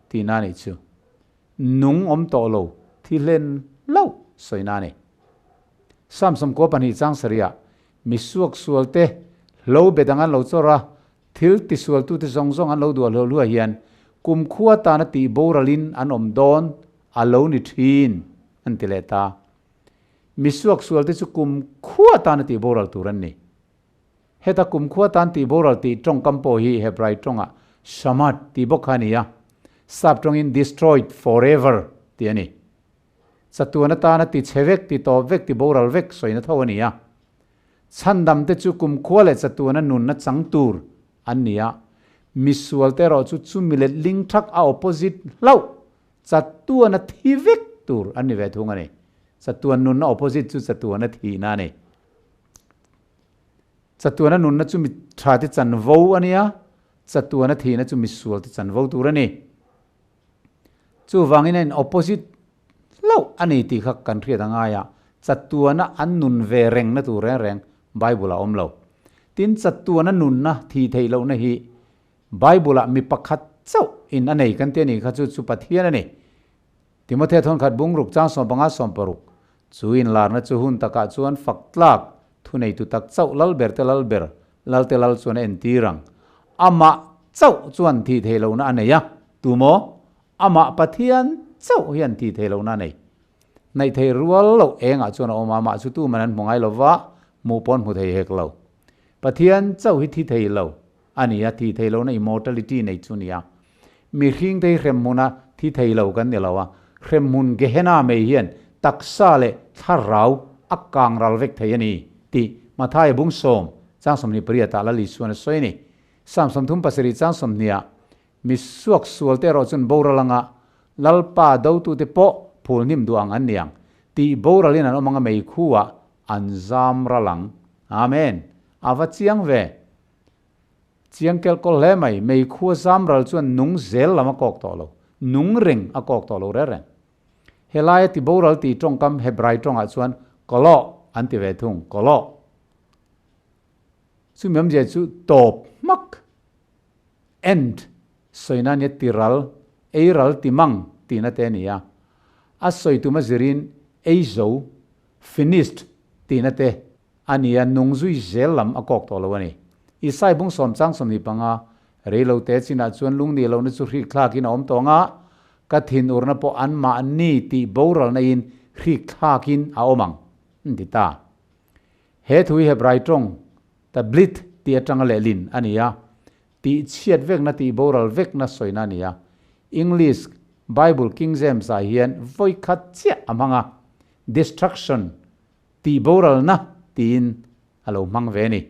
tihna a nih chu. Nung awm tawh lo, thi hlen lo sawina a ni. Psalm 92 chang sarihah mi suak sualte hlo be dang an lo chawr a, thil tisualtute zawng zawng an lo duah hluah hluah hian kumkhua tana tih boralin an awm dawn a lo ni thin an ti leh ta. Mi suak sualte chu kumkhua tana tih boral tur an ni. Heta kumkhua tan tih boral tih tawngkam pawh hi Hebrai tawngah shamat tih bawk kha a ni a, sap tawngin destroyed forever tih a ni. Chatuan atana ti chhe vek, ti tawp vek, ti boral vek sawina tho a ni a. Chhandamte chu kumkhua leh chatuana nunna chang tur an ni a, misualte erawh chu chumi let ling thak a opposite hlauh chatuana thi vek tur an ni ve thung a ni. Chatuan nunna opposite chu chatuana thihna a ni. Chatuana nunna chu mi thate chanvo a ni a, chatuana thihna chu misualte chanvo tur a ni. Chuvangin a in opposite hlauh a ni tih kha kan hriat a ngai a, chatuana an nun ve rengna tur reng reng Bible ah a awm lo. Tin, chatuana nunna thih theih lohna hi Bible ah mi pakhat chauh in a nei kan ti a nih kha chu chu Pathian a ni. Timothea thawnkhat bungruk chang 15 16 chu inlarna chu hun takah chuan fak tlak thuneitu tak chauh lalber te lalber Lalte lal chuan a entir ang. Amah chauh chuan thih theih lohna a nei a, tumaw? Amah Pathian chauh hian thih theih lohna a nei. Hnaih thei rual loh engah chuan a awm a, amah chu tuman an hmu ngai lo va, hmuh pawh an hmu thei hek lo. Pathian chauh hi thi thei lo a ni a, thih theih lohna immortality nei chu a ni a. Mihringte hi hremhmuna thi thei lo kan ni lo a, hremhmun Gehenna mei hian taksa leh thlarau a kang ral vek thei a ni tih Mathaia bung 10 chang 28 ah Lal Isuan a sawi a ni. Psalm 37 chang 20 ah Mi suak sualte erawh chuan boral anga Lalpa dotute pawh phul hnim duh ang an ni ang tih boralin an awm anga mei khuah an zam ral ang. Amen. A va chiang ve. Chiang kelh kawl hle mai, meikhu a zam ral chuan nung zel lam a kawk tawh lo, nung reng a kawk tawh lo reng reng. Helaia ti boral tih tawngkam Hebrai tawngah chuan kawlawh an ti ve thung, kawlawh. Chumi awmzia chu tawp hmak, end, sawina ania ti ral, ei ral ti mang tihna te a ni a. A sawi tuma zirin ei zo, finished, tihna te a ni a, nung zui zel lam a kawk tawh lo a ni. Isai bung sawm chang 25, Reilo te chinah chuan lungnih lohna chu hrik thlakin a awm tawh ang a, ka thin urna pawh anmahni tih boralna in hrik thlakin a awm ang, an ti ta. He thu hi Hebrai tawng tablit tih atanga lehlin a ni a, tih chhiat vekna tih boral vekna sawina a ni a. English Bible King James ah hian vawi khat chiah a hmang a, destruction tih boralna tiin a lo hmang ve a ni.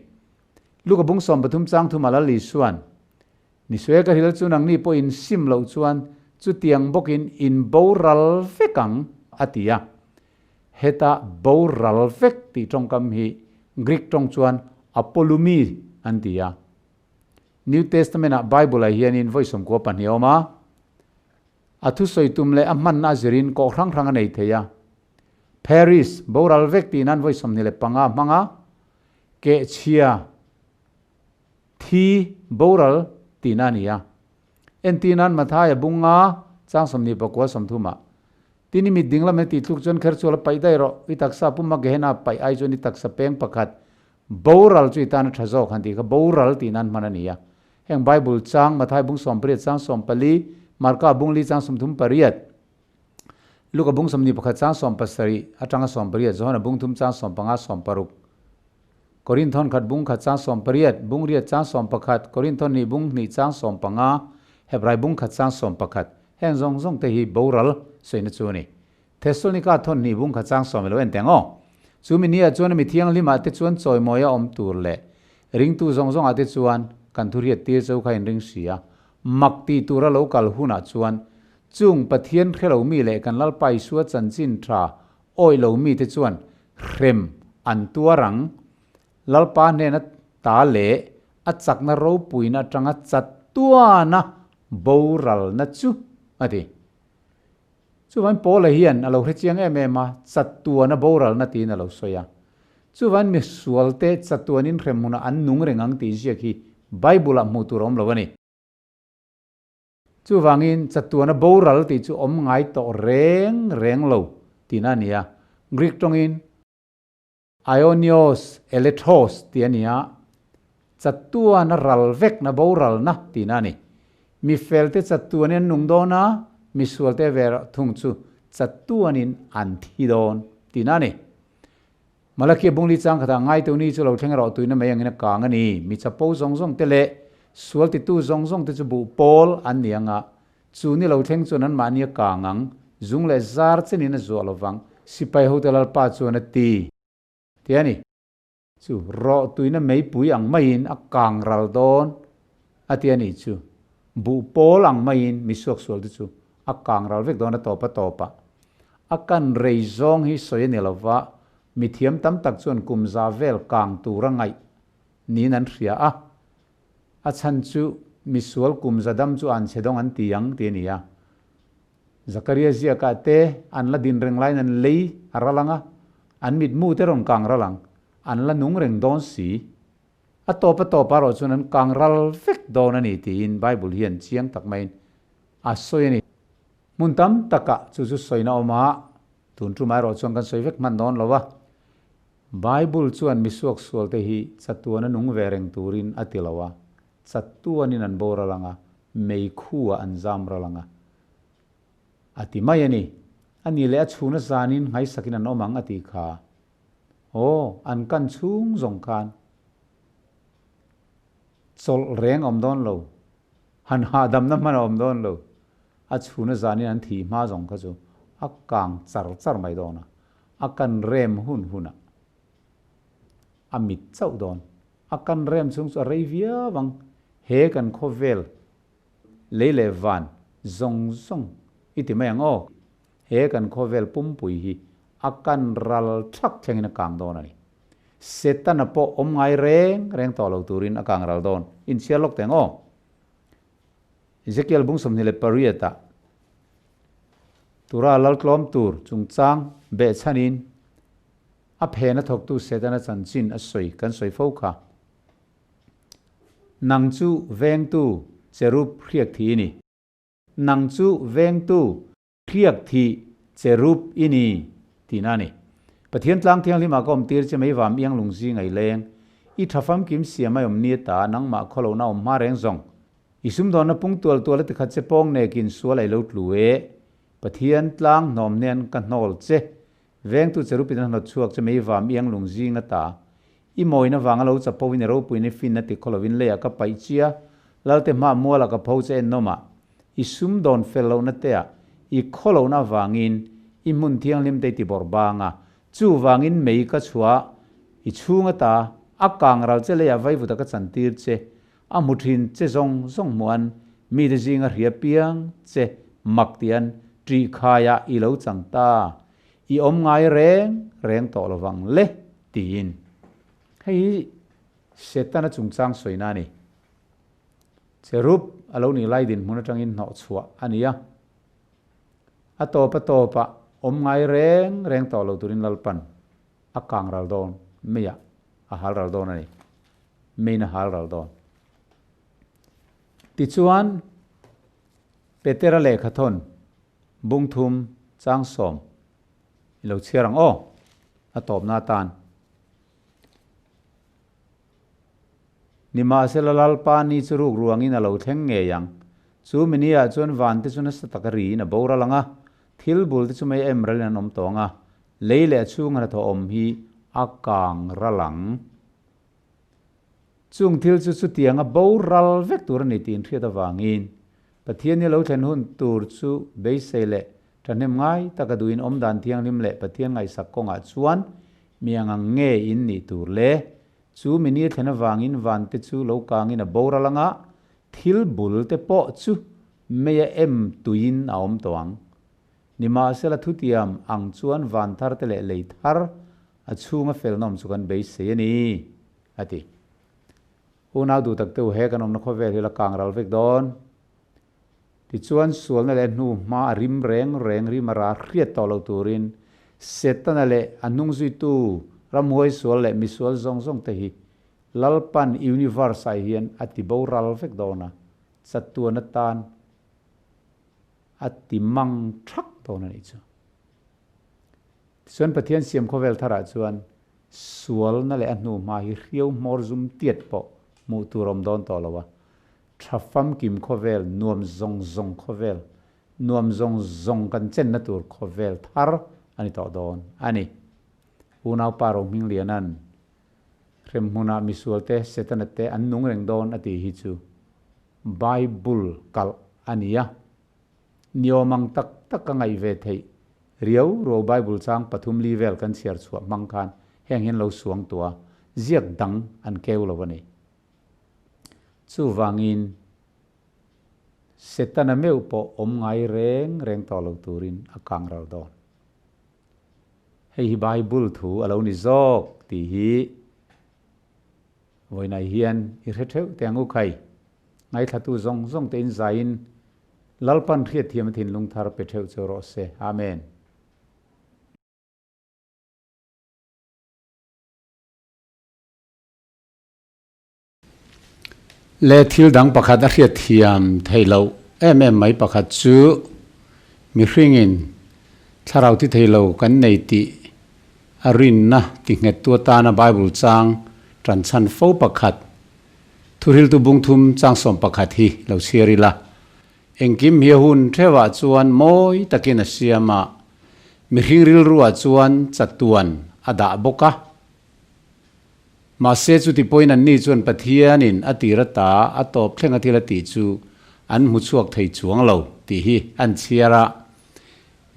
Luka bung 13 chang thuma Lal Isua'n, Nisuai ka hril chu nangni pawh in sim loh chuan chutiang bawkin in boral vek ang, a ti a. Heta boral vek tih tawngkam hi Greek tawng chuan apolumi an ti a. New Testament-ah Bible-ah hianin vawi 92 a awm a. A thusawi tum leh a hmanna a zirin kawh hrang hrang a nei thei a. Paris, boral vek tih nan vawi 25 a hmang a, kehchhia, thi, boral tihna a ni a. Entir nan Mathaia bunga chang 29 30 ah, Tin i mit ding lam he tih tluk chuan kher chual a paih daih rawh, i taksa puma Gehenna paih ai chuan i taksa peng pakhat boral chu i tan a tha zawk han tih kha boral tih nan hman a ni a. Heng Bible chang Mathai bung 18 chang 14, Marka bung li chang 38, Luka bung 21 chang 17 atanga 18, Johana bung thum chang 15 16, Korinthon khat bung khat chang 18, bung riat chang 11, Korinthon hnih bung hnih chang 15, Hebrai bung khat chang 11, heng zawng zawng te hi boral sawina chu a ni. Thessalonika thawn hnih bung khat chang 10 ilo en teng aw. Chu mi nia chuan a mi thianghlimah te chuan chawimawi a awm tur leh ringtu zawng zawngah te chuan kan thu hriat tir cho kha in ring si a. Mak tih tura lo kal hunah chuan chung Pathian hre lo mi leh kan Lalpa Isua chanchin tha awih lo mi te chuan hrem an tuar ang. Lalpa hnena ta leh a chakna ropuina atanga chatuana boralna chu a ti. Chuvain Paula hian a lo hre chiang em em a, chatuana boralna tiin a lo sawi a. Chuvain misualte chatuanin hrem hmunah an nung reng ang tih ziak hi Bible-ah hmuh tur a awm lo a ni. Chuvangin chatuana boral tih chu awm ngai tawh reng reng lo tihna a ni a. Greek tawngin Aionios elethos tih a ni a, chatuana ral vekna boralna tihna a ni. Mi felte chatuanin an nung dawn a, mi sualte ve thung chu chatuanin an thi dawn tihna a ni. Malakia bungli chang khatah ngaiteu ni chu lo thleng erawh tuina mai angin a kang a ni. Mi chapo zawng zawng te leh sual titu zawng zawng te chu buh pawl an ni ang a, chu ni lo thleng chuan anmahni a kang ang, zung leh zar chenin a zuah lovang, sipai hote Lalpa chuan a ti. Ti a ni. Chu rawh tuina meipui ang maiin a kang ral dawn a ti a nih chu. Buh pawl ang maiin mi suaksual te chu a kang ral vek dawn a tawp a tawpah. A kan rei zawng hi sawi a ni lova, mithiam tam tak chuan kum za vel kang tura ngaih niin an hria a. A chhan chu misual kum za dam chu an chhe dawng an ti ang ti a ni a. Zakaria ziakah te an la din reng laiin an lei a ral ang a, an mitmu te rawn kang ral ang, an la nung reng dawn si. A tawp a tawp erawh chuan an kang ral vek dawn a ni tiin Bible hian chiang tak maiin a sawi a ni. Hmun tam takah chu chu sawina awm a, tun tumah erawh chuan kan sawi vek hman dawn lo a. Bible chuan misuak sualte hi chatuana nung ve reng turin a ti lo a, chatuanin an boral ang a, meikhu-ah an zam ral ang a, a ti mai a ni. A ni leh a chhuna zanin nghaisakin an awm ang a tih kha. Aw, an kan chhung zawng khan chawlh reng a awm dawn lo, han hahdamna hman a awm dawn lo. A chhuna zanin an thih hma zawng kha chu a kang char char mai dawn a, a kan rem hun hunah a mit chauh dawn. A kan rem chhung chu a rei viau ang. He kan khawvel lei leh van zawng zawng i ti mai ang aw. He kan khawvel pumpui hi a kan ral thak thlengin a kang dawn a ni. Setana pawh awm ngai reng reng tawh lo turin a kang ral dawn. Inchhiar lawk teng aw. Ezekiel bung 28 ah Tura laltlawm tur chungchang behchhanin a phena thawktu Setana chanchin a sawi kan sawi fo kha. Nang chu vengtu cherub hriak thi i ni. Nang chu vengtu hriak thi cherub i ni tihna a ni. Pathian tlang thianghlimah ka awm tir che mai vam iang lung zing ai leng. I tha famkim siam ai awm ni ta nangmah khawlohna awm hma reng zawng. I sumdawnna pung tual tual a tikhat che pawng nekin sual ai lo tlu e. Pathian tlang hnawm hnen ka hnawl che. Vengtu cherubin a hnawt chhuak che mai vam iang lung zing ata. I mawina vanga lo chapo in i ropuin i fin a ti khaw lovin leiah ka paih chia, Lalte hma mualah ka pho che ennawm ah, i sumdawn fel lohna te ah, i khaw lohna avangin i hmun thianghlim te i ti bawrh bang a, chuvangin mei ka chhuah i chhung ata a kang ral che leiah vaivut a ka chantir che, a hmu thin che zawng zawng hmuan mite zinga hria piang che mak tian ṭih khaiah i lo chang ta, i awm ngai reng reng tawh lovang le. Tiin. Hei hi Setana chungchang sawina a ni. Cherub a lo nih lai dinhmun atangin hnawh chhuah a ni a. A tawp a tawpah awm ngai reng reng tawh lo turin Lalpan a kang ral dawn, meiah a hal ral dawn a ni. Meiin a hal ral dawn. Tichuan, Petera lehkhathawn bungthum chang sawm I lo chhiar ang aw, a tawpna atan. Nimahsela Lalpa ni chu ruk ruangin a lo thleng ngei ang. Chu mini ah chuan vante chu nasa taka riin a boral ang a, thil bul te chu mei em ralin an awm tawh ang a, lei leh a chhunga hnathawh awm hi a kang ral ang. Chung thil chu chutianga boral vek tur a ni tih inhriat avangin Pathian ni lo thlen hun tur chu beisei leh Thahnem ngai taka duhin awm dan thianghlim leh Pathian ngaihsak kawngah chuan mi ang ang nge in nih tur le? Chu mi ni thlen avangin vante chu lo kangin a boral anga thil bul te pawh chu meia em tuiin a awm tawh ang. Nimahsela thutiam ang chuan van thar te leh lei thar a chhunga felna awm chu kan beisei a ni, a ti. Unau duh tak te u he kan awmna khawvel hi la kang ral vek dawn. Tichuan, sualna leh hnu hma a rim reng reng rim a ra hriat tawh lo turin Setana leh a hnungzuitu ramhuai sual leh misual zawng zawng te hi Lalpan universe ah hian a ti boral vek dawn a, chatuan atan a ti mang thak dawn a nih chu. Tichuan Pathian siam khawvel tharah chuan sualna leh a hnu hma hi hriau hmawr zum tiat pawh hmuh tur awm dawn tawh lo a, Tha famkim khawvel, nuam zawng zawng khawvel, nuam zawng zawng kan chenna tur khawvel thar a ni tawh dawn a ni. Unaupa Rohmingliana'n hremhmunah misualte Setana te an nung reng dawn a tih hi chu Bible kalh a ni a. Niawm ang tak tak ka ngaih ve theih riau ruau Bible chang pathum li vel kan chhiar chhuah hmang khan heng hian lo suang tuah a, ziak dang an keu lo a ni. Chuvangin, Setana meuh pawh awm ngai reng reng tawh lo turin a kang ral dawn. Hei hi Bible thu a lo ni zawk tih hi vawiinah hian i hre theuh teh ang u khai. Ngaithlatu zawng zawng te inzaiin Lalpan hriatthiam a thinlung thar pe theuh chu rawh se. Amen. Le thil dang pakhat a hriatthiam theih loh em em mai pakhat chu mihringin thlarau thi thei lo kan nei tih a rinna ti nghettu atana Bible chang tan chhan fo pakhat thuhriltu bungthum chang 11 hi lo chhiar ila. Engkim hi a hun theuhah chuan mawi takin a siam a, mihring rilruah chuan chatuan a dah bawk a. Mahse chuti pawhin anni chuan Pathianin a tir ata a tawp thleng a thil a tih chu an hmu chhuak thei chuang lo tih hi an chhiar a.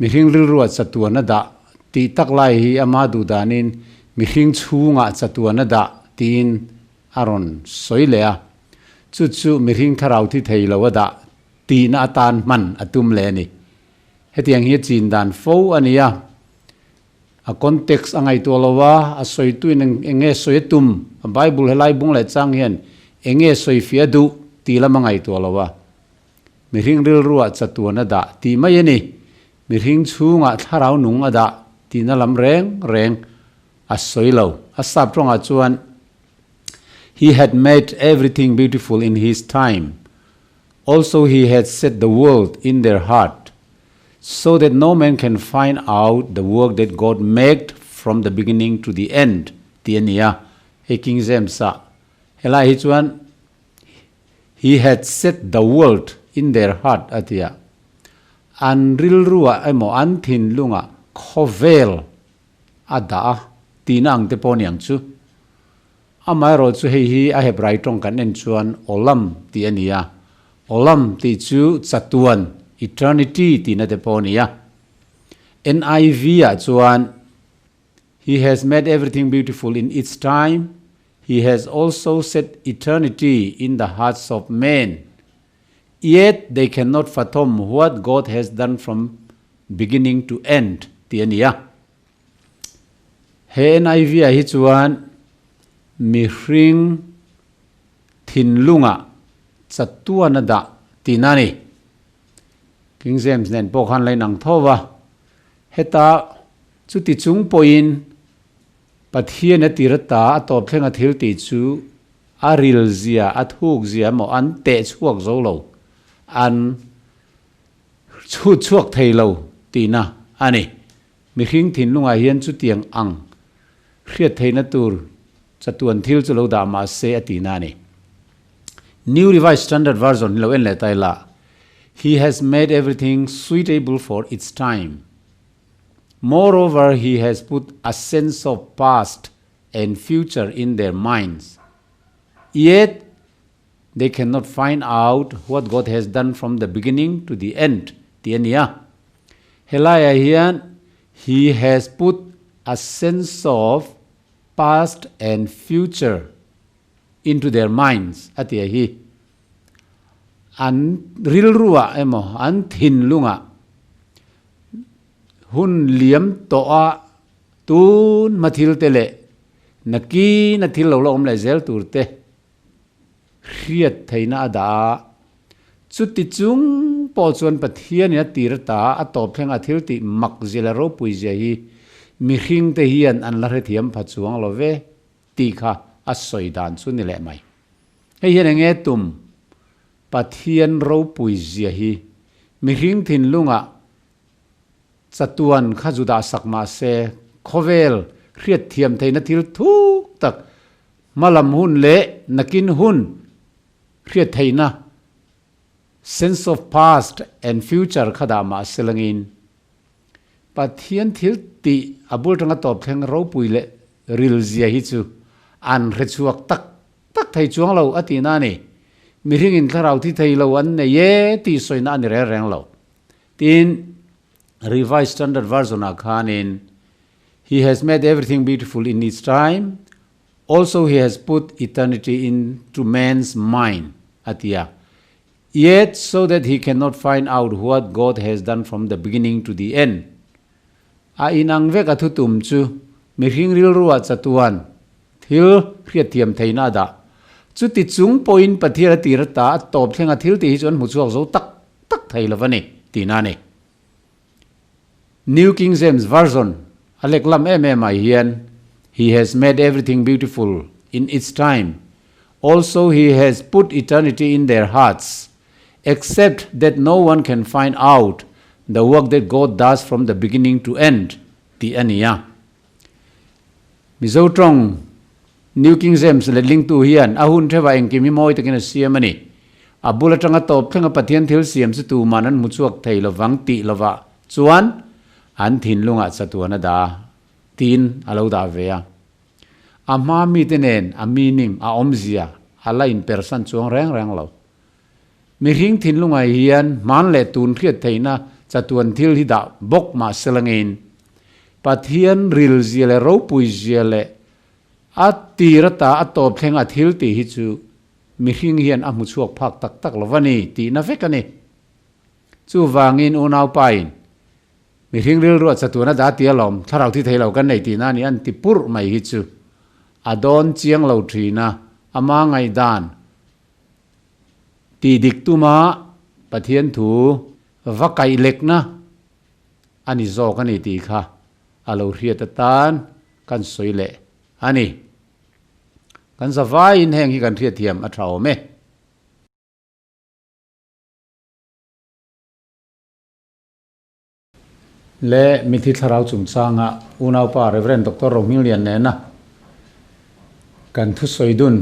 Mihring rilruah chatuan a dah tih tak lai hi ama duh danin mihring chhungah chatuan a dah tiin a rawn sawi leh a. Chu chu mihring thlarau thi thei lo a dah tihna atan hman a tum leh a ni. Hetiang hi a chin dan fo a ni a. A context a ngaihtuah lo a, a sawituin eng nge sawi a tum, a Bible helai bung leh chang hian eng nge sawi fiah a duh tih lam a ngaihtuah lo a. Mihring rilruah chatuan a dah tih mai a ni. Mihring chhungah thlarau nung a dah tihna lam reng reng a sawi lo. A sap tawngah chuan He had made everything beautiful in his time. Also he had set the world in their heart so that no man can find out the work that God made from the beginning to the end tih a ni a, hei King James-ah helai hi chuan He had set the world in their heart a ti a, an rilruah emaw an thinlungah khawvel a dah a tihna ang te pawh a ni ang chu. Amaherawh chu hei hi a Hebrai tawng kan en chuan Olam tih a ni a, Olam tih chu chatuan, eternity, tihna te pawh a ni a. NIV ah chuan He has made everything beautiful in its time, He has also set eternity in the hearts of men, yet they cannot fathom what God has done from beginning to end tih a ni a. He NIV-ah hi chuan mihring thinlungah chatuan a dah tihna a ni. King James nen pawh khan la inang tho va, heta chuti chung pawhin Pathian a tir ata a tawp thleng a thil tih chu a ril zia, a thuk zia emaw an teh chhuak zo lo, an chhut chhuak thei lo tihna a ni. Mihring thinlungah hian chutiang ang hriat theihna tur chatuan thil chu lo dah mah se a tihna a ni. New Revised Standard Version hi lo en leh ta ila, He has made everything suitable for its time. Moreover, he has put a sense of past and future in their minds. Yet, they cannot find out what God has done from the beginning to the end tih a ni a. Helaiah hian he has put a sense of past and future into their minds a tih a hi. An rilruah emaw an thinlungah hun liam tawha tun hma thil te leh nakin a thil lo la awm leh zel tur te hriat theihna a dah a. Chuti chung pawh chuan Pathianin a tir ata a tawp thleng a thil tih mak zia leh ropui zia hi mihring te hian an la hrethiam pha chuang lo ve tih kha a sawi dan chu ni leh mai. Hei hian enge tum Pathian ropui zia hi mihring thinlungah chatuan kha Judah sak mah se khawvel hriatthiam theihna thil thuk tak hmalam hun leh nakin hun hriat theihna sense of past and future kha dah mah se langin Pathian thil tih a bul tanga tawp thleng ropui leh ril zia hi chu an hrechhuak tak tak thei chuang lo a tihna a ni. Mihringin thlarau thi thei lo an nei e tih sawina a ni reng reng lo. Tin, Revised Standard Version-ah khanin, He has made everything beautiful in its time, also he has put eternity into man's mind a ti a. Yet so that he cannot find out what God has done from the beginning to the end. A inang vek a thutum chu mihring rilruah chatuan thil hriatthiam theihna a dah. Chuti chung pawhin Pathian a tir ata a tawp thleng a thil tih hi chu an hmu chhuak zo tak tak thei lo va ni tihna a ni. New King James Version a lek lam em em ah hian He has made everything beautiful in its time, also he has put eternity in their hearts, except that no one can find out the work that God does from the beginning to end tih a ni a. Mizo tawng New King James letlingtu hian a hun theuhah engkim hi mawi takin a siam a ni. A bul atanga tawp thlenga Pathian thil siam chu tuman an hmu chhuak thei lovang tih lovah chuan an thinlungah chatuan a dah a, tiin a lo dah ve a. A hma mite nen a meaning, a awmzia, a la inpersan chuang reng reng lo. Mihring thinlungah hian hman leh tun hriat theihna chatuan thil hi dah bawk mah se langin, Pathian rilzia leh ropuizia leh a tir ata a tawp thleng a thil tih hi chu mihring hian a hmu chhuak phak tak tak lo va ni tihna vek a ni. Chuvangin unaupain. Mihring rilruah chatuan a dah ti alawm, thlarau thi thei lo kan nei tihna a ni an ti purh mai hi chu a dawn chiang lo thin a, ama ngaihdan tih dik tuma Pathian thu va kaih lekna a ni zawk a ni tih kha a lo hriat atan kan sawi leh a ni. Kan zavaiin heng hi kan hriatthiam a tha awm e. Le Mithi Thlarau chungchanga unaupa Rev. Doctor Rohminglian nena kan thusawi dun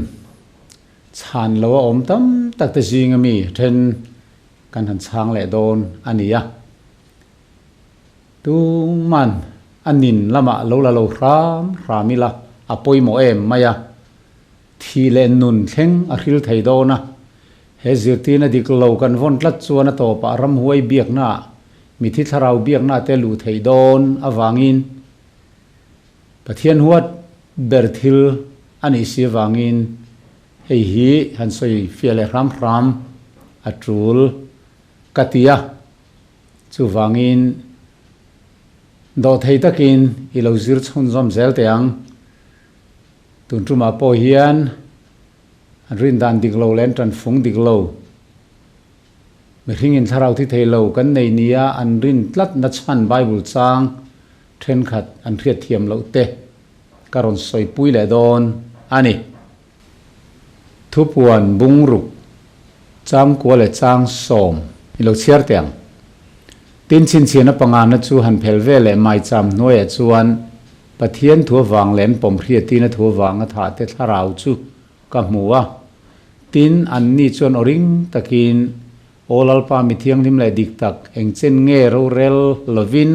chhan lo a awm tam tak te zinga mi then kan han chhang leh dawn a ni a. Tuman a nin lamah lo la lo hram hram ila a pawimawh em mai a, thih leh nun thleng a hril thei dawn a. He zirtirna dik lo kan vawn tlat chuan a tawpah ramhuai biaknaah mithi thlarau biakna te luh theih dawn avangin Pathian huat ber thil a nih si avangin hei hi han sawi fiah leh hram hram a tul ka ti a. Chuvangin dawhthei takin i lo zir chhunzawm zel teh ang. Tun tumah pawh hian an rindan dik lo leh an tanfung dik lo, mihringin thlarau thi thei lo kan nei nia an rin tlatna chhan Bible chang thenkhat an hriatthiam loh te ka rawn sawipui leh dawn a ni. Thupuan bungruk changkua leh chang sawm i lo chhiar teh ang. Tin chhinchhiahna pangana chu han phel ve leh maicham hnuaiah chuan Pathian thu avang leh an pawm hriatina thu avanga thah te thlarau chu ka hmu a. Tin, anni chuan aw ring takin, Aw Lalpa mi thianghlim leh dik tak, engchen nge rorel lovin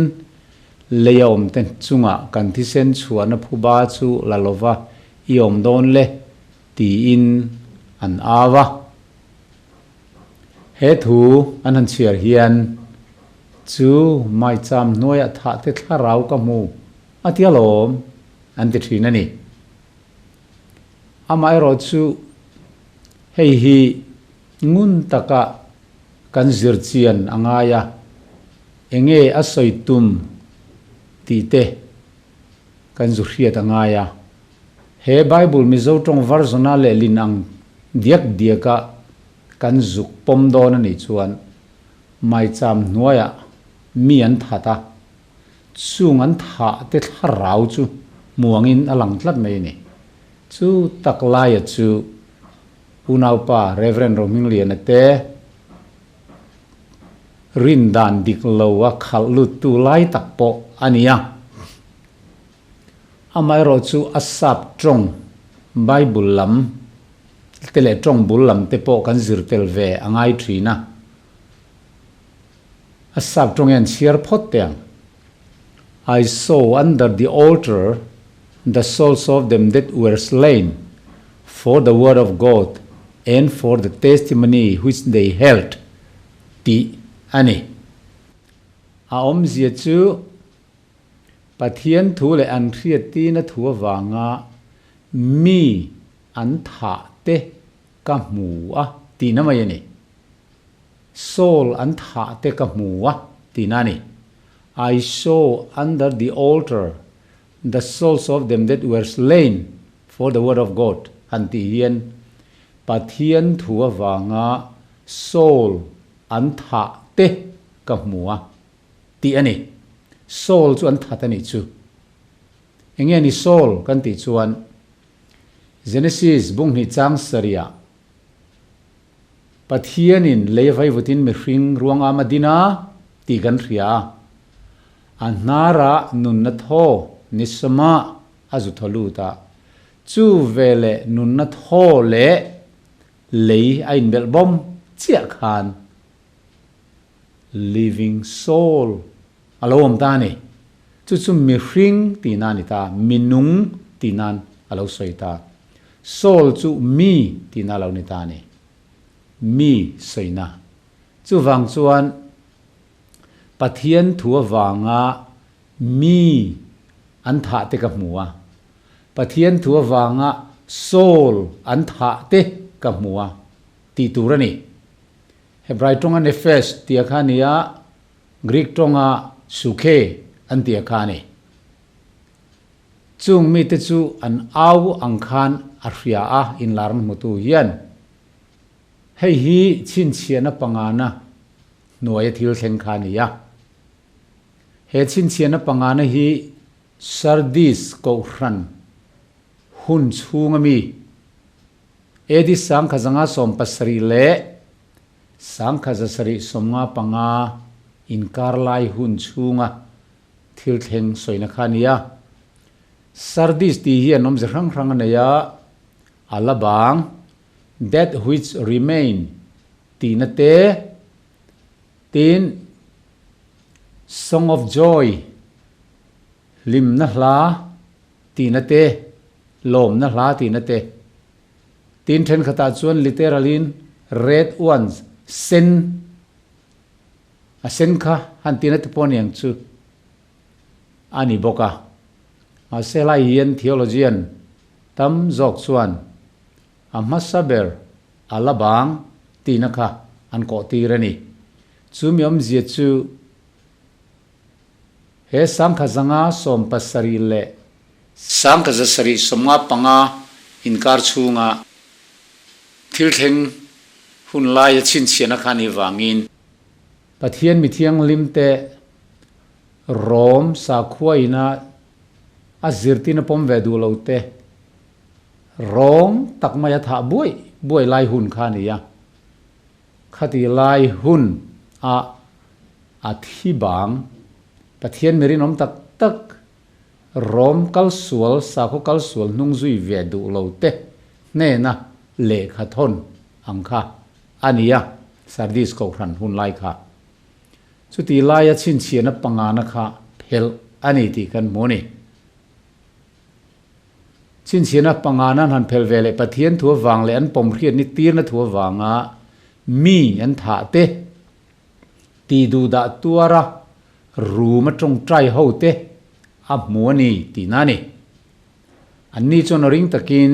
lei a awm te chungah kan thisen chhuahna phuba chu la lova i awm dawn le? tiin an au a. He thu an han chhiar hian, Chu maicham hnuaiah thah te thlarau ka hmu a ti alawm, an ti thin a ni. Amaherawh chu hei hi ngun taka kan zir chian a ngai a, enge a sawi tum tih te kan zu hriat a ngai a. He Bible Mizo tawng version-a lehlin ang diak diaka kan zuk pawm dawn a nih chuan maicham hnuaiah mi an that a, chung an thah te thlarau chu muangin a lang tlat mai a ni. Chu tak laia chu unaupa Rev. Rohmingliana te rin dan dik lo a khalh luttu lai tak pawh a ni a. Amaherawh chu a sap tawng Bible lam te leh tawng bul lam te pawh kan zir tel ve a ngai thin a. A sap tawng hian chhiar phawt teh ang. I saw under the altar the souls of them that were slain for the word of God and for the testimony which they held tih a ni. A awmzia chu Pathian thu leh an hriattina thu avanga mi an thah te ka hmu a tihna mai a ni. Soul an thah te ka hmu a tihna a ni. I saw under the altar the souls of them that were slain for the word of God han tih hian Pathian thu avanga soul an thah te ka hmu a tih a ni. Saul chu an that a nih chu. Enge ni Saul kan tih chuan Genesis bunghnih chang sarih ah Pathianin lei vaivutin mihring ruang am a din a tih kan hria a. A hnarah nunna thaw ni sawmah a zu thaw lut a, chu veleh nunna thaw leh lei a inbelh bawm chiah khan Living soul a lo awm ta a ni. Chu chu mihring tih nan a ni ta, minung tih nan a lo sawi ta. Soul chu mi tih na a lo ni ta a ni. Mi sawina. Chuvang chuan Pathian thu avanga mi an thah te ka hmu a. Pathian thu avanga soul an thah te ka hmu a tih tur a ni. Hebrai tawnga nephesh tia kha a ni a, Greek tawnga Sukhe an ti a kha a ni. Chung mite chu an au ang khan a hria a, inlarna hmutu hian hei hi chhinchhiahna pangana hnuaia thil thleng kha a ni a. He chhinchhiahna pangana hi Sardis Kohhran hun chhunga mi AD 1770 leh 1795 inkar lai hun chhunga thil thleng sawina kha a ni a. Sardis tih hi an awmze hrang hrang a nei a, a la bang, that which remain, tihna te, tin, Song of Joy, hlimna hla tihna te, lawmna hla tihna te. Tin thenkhatah chuan literal-in red ones, sen, a sen kha han tihna te pawh aniang chu a ni bawk a. Mahse helai hian theologian tam zawk chuan a hmasa ber a la bang tihna kha an kawh tir a ni. Chumi awmzia chu he 1770 leh 1775 inkar chhunga thil thleng hun laia chhinchhiahna kha ni vangin, Pathian mi thianghlimte Rom sakhua ina a zirtin a pawm ve duh lo te rawng tak maia thah buai buai lai hun kha a ni a. Khati lai hun a a thi bang Pathian mi rinawm tak tak Rom kal sual sakhaw kal sual hnung zui ve duh lo te hnena lehkha thawn ang kha a ni a, Sardis Kohhran hun lai kha. Chuti laia chhinchhiahna pangana kha phelh a ni tih kan hmu a ni. Chhinchhiahna pangana an han phelh ve leh Pathian thu avang leh an pawmhriat ni tirna thu avanga mi an thah te, tih duhdah tuara rum a tawngtai ho te a hmu a ni tihna a ni. Anni chuan a ring takin,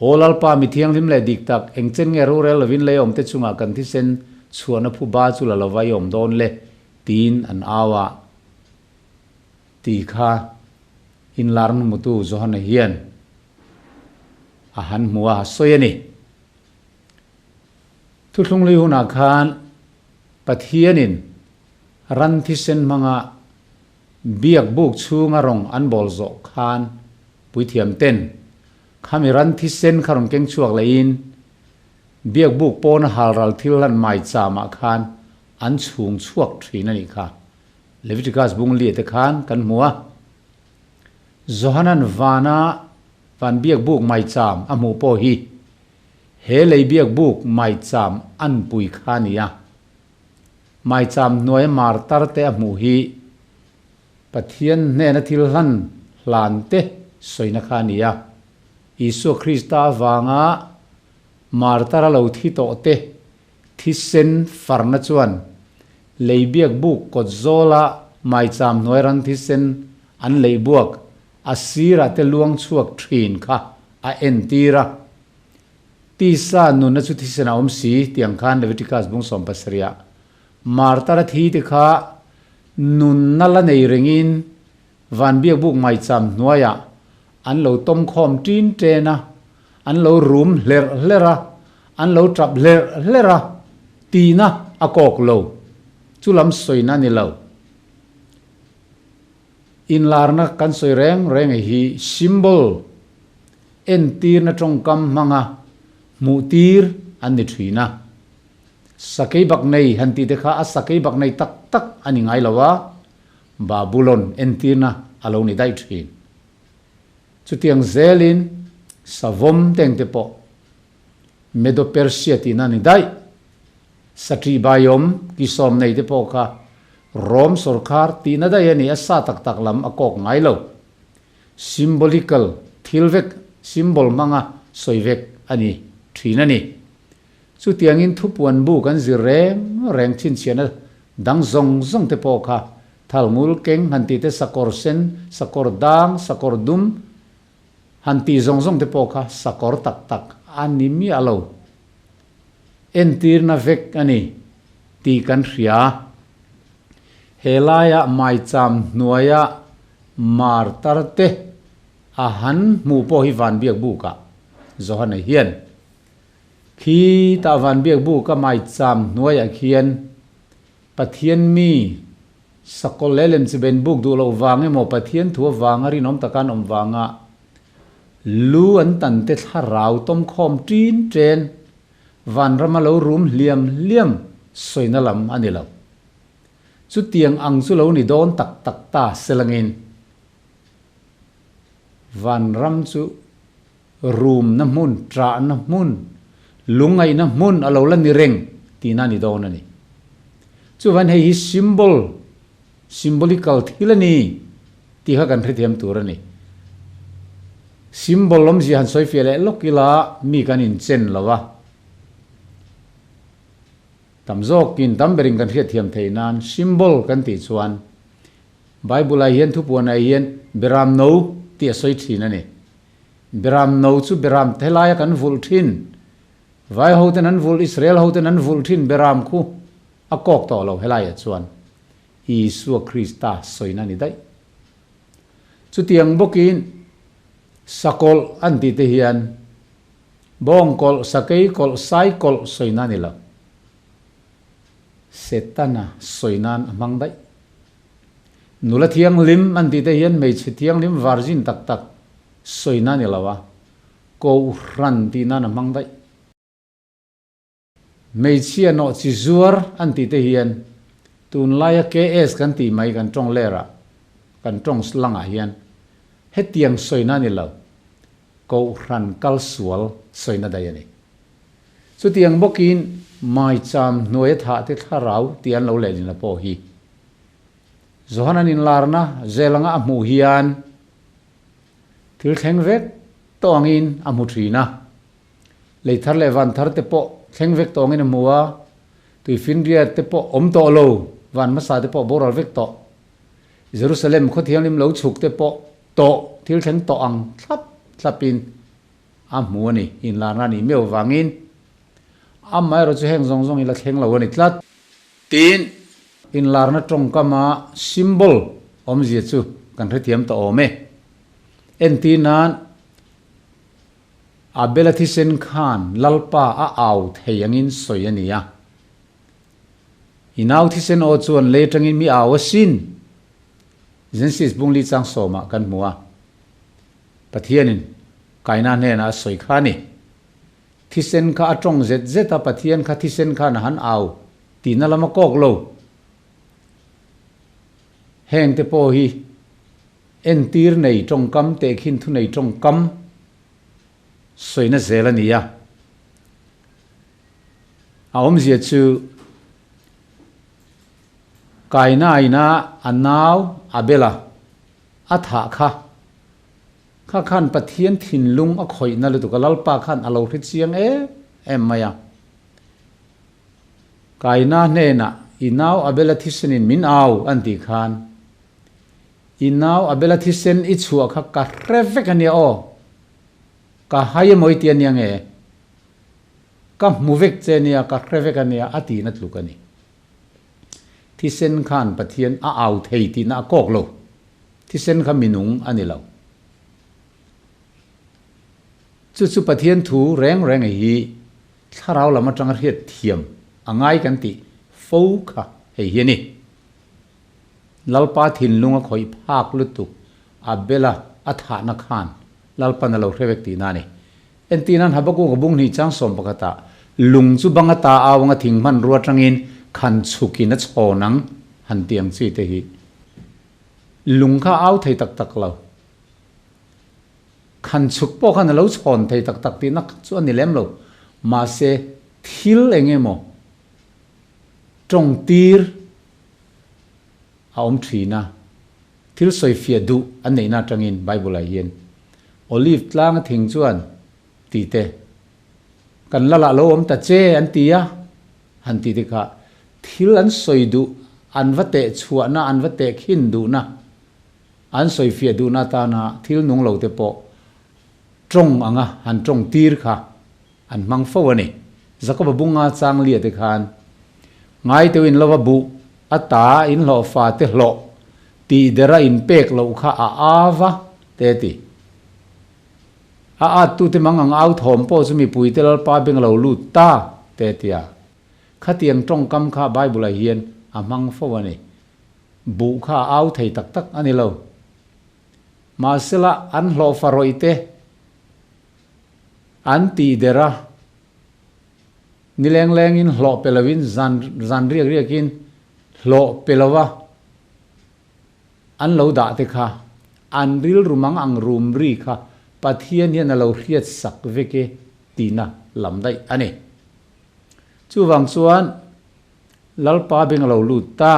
Aw Lalpa, mi thianghlim leh dik tak, engchen nge rorel lovin lei awmte chungah kan thisen chhuahna phu ba chu la lova i awm dawn le? tiin an au a ti kha inlarna hmutu Johana hian a han hmu a, a sawi a ni. Thuthlunglui hunah khan Pathianin ran thisen hmanga biak buk chhunga rawng an bawl zawh khan puithiam ten khami ran thisen kha rawn keng chhuak lehin biak buk pawna halral thil hlan maicham-ah khan an chhung chhuak thin a nih kha. Leviticus bung liah te khan kan hmu a. Johanan vana van biak buk maicham a hmuh pawh hi he lei biak buk maicham an pui kha a ni a. Maicham hnuaia martar te a hmuh hi Pathian hnena thil hlan hlan te sawina kha a ni a. Isua Krista avanga martar a lo thi tawh te thisen farna chuan lei biak buk kawt zawla maicham hnuai ran thisen an lei buak a sirah te luang chhuak thin kha a entir a. Tisa nunna chu thisen a awm si tiang khan Leviticus bung 17 ah Martar a thi te kha nunna la nei rengin van biak buk maicham hnuaiah an lo tawm khawm ṭin ṭen a, an lo rum hlerh hlerh a, an lo ṭap hlerh hlerh a, tihna a kawk lo. Chu lam sawina a ni lo. Inlarna kan sawi reng reng hi symbol, entirna tawngkam hmanga hmuhtir an ni thin a. Sakei bak nei han tih te kha a sakei bak nei tak tak a ni ngai lo a, Babulon entirna a lo ni daih thin. Chutiang zelin savawm teng te pawh Medo-Persia tihna a ni daih. Saṭih baiawm ki sawm nei te pawh kha Rom sawrkhar tihna daih a ni, a sa tak tak lam a kawk ngai lo. Symbolical thil vek, symbol hmanga sawi vek a ni thin a ni. Chutiangin thupuan bu kan zir reng reng chhinchhiahna dang zawng zawng te pawh kha thalngul keng han tih te sakawr sen, sakawr dang, sakawr dum han tih zawng zawng te pawh kha sakawr tak tak a ni miah lo. Entirna vek a ni tih kan hria. He laia maicham hnuaia martar te a han hmuh pawh hi van biak bukah Johana hian khi tah van biak buka maicham hnuaiah khian Pathian mi sakawlh leh lem chi ben buk duh loh vang emaw Pathian thu avanga rinawm taka an awm vanga lu an tan te thlarau tawmkhawm ṭin ṭen vanrama lo rum hliam hliam sawina lam a ni lo. Chutiang ang chu lo ni dawn tak tak ta selangin vanram chu rumna hmun, ṭahna hmun, lungngaihna hmun a lo la ni reng tihna a ni dawn a ni. Chuvan hei hi symbol, symbolical thil a ni tih kha kan hrethiam tur a ni. Symbol awmzia han sawi fiah leh lawk ila mi kan inchen lo a. Tam zawkin, tam berin kan hriatthiam theih nan symbol kan tih chuan Bible-ah hian thupuanah hian Beram no tih a sawi thin a ni. Beram no chu beram te laia kan vulh thin, vai hoten an vulh, Israel hoten an vulh thin beram khu a kawk tawh lo helaiah chuan Isua Krista sawina a ni daih. Chutiang bawkin sakawlh an tih te hian Bawng kawlh, sakei kawlh, sai kawlh sawi nan i lo. Setana sawi nan a hmang daih. Nula thianghlim an tih te hian hmeichhe thianghlim virgin tak tak sawi nan i lo a, kohhran tih nan a hmang daih. Hmeichhia nawh chi zuar an tih te hian tunlaia KS kan tih mai kan tawng lerah, kan tawng langah hian hetiang sawi nan i lo. Kohhran kal sual sawina daih a ni. Chutiang bawkin maicham hnuaia thah te thlarau tih an lo lehlin a pawh hi. Johanan inlarna zel anga a hmuh hian thil thleng vek tawh angin a hmu thin a. Lei thar leh van thar te pawh thleng vek tawh angin a hmu a, tuifinriat te pawh awm tawh lo, van hmasa te pawh boral vek tawh. Jerusalem khaw thianghlim lo chhuk te pawh tawh thil thleng tawh ang thlap thlapin a hmu a ni. Inlarna a nih miau avangin amaherawh chu heng zawng zawng hi la thleng lo a ni tlat. Tin, inlarna tawngkama symbol awmzia chu kan hrethiam tawh awm e. Entir nan Abela thisen khan Lalpa a au thei angin sawi a ni a. I nau thisen aw chuan lei atangin mi au asin. Genesis bung li chang sawmah kan hmu a, Pathianin Kaina hnenah a sawi kha a ni. Thisen kha a tawng zet zet a, Pathian kha thisen khan a han au tihna lam a kawk lo. Heng te pawh hi entir nei tawngkam, tehkhin thu nei tawngkam sawina zel a ni a. A awmzia chu Kaina-ina a nau Abela a thah kha, kha khan Pathian thinlung a khawihna lutuk a, Lalpa khan a lo hre chiang em em mai a. Kaina hnenah, I nau Abela thisenin min au, an tih khan, I nau Abela thisen i chhuah kha ka hre vek a nia aw, ka hai emaw i ti a nia nge? Ka hmu vek che nia, ka hre vek a nia, a tihna tluk a ni. Thisen khan Pathian a au thei tihna a kawk lo. Thisen kha minung a ni lo. Chu chu Pathian thu reng reng hi thlarau lam atanga hriat thiam a ngai kan tih fo kha hei hi a ni. Lalpa thinlung a khawih phak lutuk a bela a thahna khan Lalpan a lo hre vek tihna a ni. Entirnan Habakkuk a bung hnih chang sawm pakhatah lung chu bang ata au anga thing hmanrua atangin khan chhukin a chhawn ang han tih ang chi te hi lung kha a au thei tak tak lo. Khan chhuk pawh khan a lo chhawn thei tak tak tihna chu a ni lem lo. Mahse thil eng emaw tawng tir a awm thin a. Thil sawifiah duh an neihna atangin Bible-ah hian Olive tlanga thing chuan ti te, kan lalah lo awm ta che an ti a, han ti te kha thil an sawi duh, an va teh chhuahna, an va teh khin duhna, an sawifiah duhna atana thil nung lo te pawh tawng anga han tawng tir kha an hmang fo a ni. Jakoba bunga chang lia te khan ngai teuhin lova buh. A ta inhlawhfa te hlawh tih dera inpek loh kha a au va te ti. A attute mang ang au thawm pawh chu mipuite Lalpa beng lo lut ta te tia. Khatiang tawngkam kha Bible-ah hian a hmang fo a ni. Buh kha a au thei tak tak a ni lo. Mahsela an hlawhfa rawih te an tih der a, ni leng lengin hlawh pe lovin zan zan riak riakin hlawh pe lova an lo dah te kha an rilru mang ang rum ri kha Pathian hian a lo hriat sak vek e tihna lam daih a ni. Chuvang chuan Lalpa beng a lo lut ta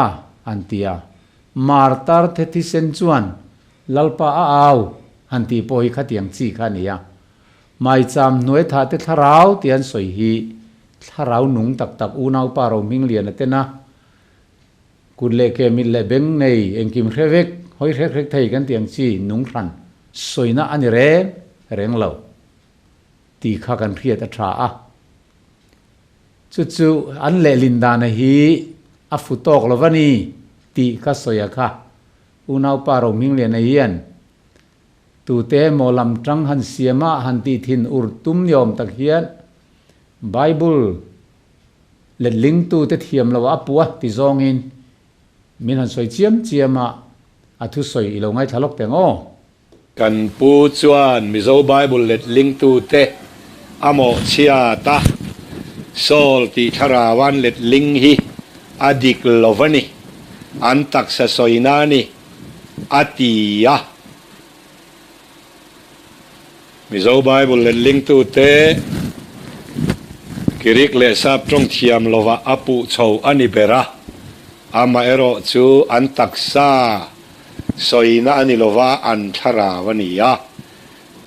an ti a, Martar the thisen chuan Lalpa a au han tih pawh hi khatiang chi kha a ni a. Maicham hnuai thah te thlarau tih an sawi hi thlarau nung tak tak unaupa Rohmingliana tena kut leh ke mit leh beng nei engkim hre vek hawi hrek hrek thei kan tih ang chi nung hran sawina a ni reng reng lo tih kha kan hriat a tha a. Chu chu an lehlin dana hi a fu tawk lo va ni tih ka sawi a kha. Unaupa Rohmingliana hian tute emaw lam tang han siama han tih thin ur tum ni awm tak hian Bible letlingtute thiam lo a pua ti zawngin min han sawi chiam chiam a, a thusawi i lo ngaithla lawk teng aw. Kan pu chuan Mizo Bible letlingtute a mawhchhiat a, Saul tih thlarauan letling hi a dik lo va ni, an taksa sawina a ni, a ti a. Mizo Bible letlingtute Girik leh Sap tawng thiam lovah a puh chho a ni ber a, amaherawhchu an taksa Sawina a ni lova, an thlarau a ni a.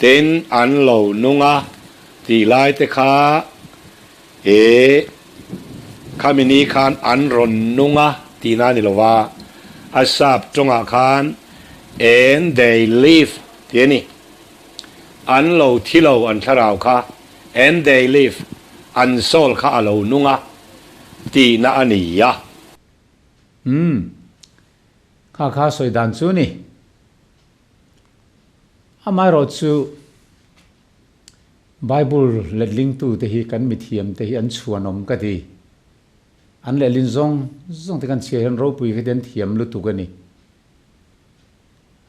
Tin, an lo nung a tih lai te kha e khami ni khan an rawn nung a tihna a ni lova, a sap tawngah khan and they live tih a ni. An lo thi lo an thlarau kha, and they live, an soul kha a lo nung a tihna a ni a. Umm. Kha kha sawi dan chu ni. Amaherawh chu Bible letlingtu te hi kan mithiam te hi an chhuanawm ka ti. An lehlin zawng zawng te kan chhiar hian ropui kha te an thiam lutuk a ni.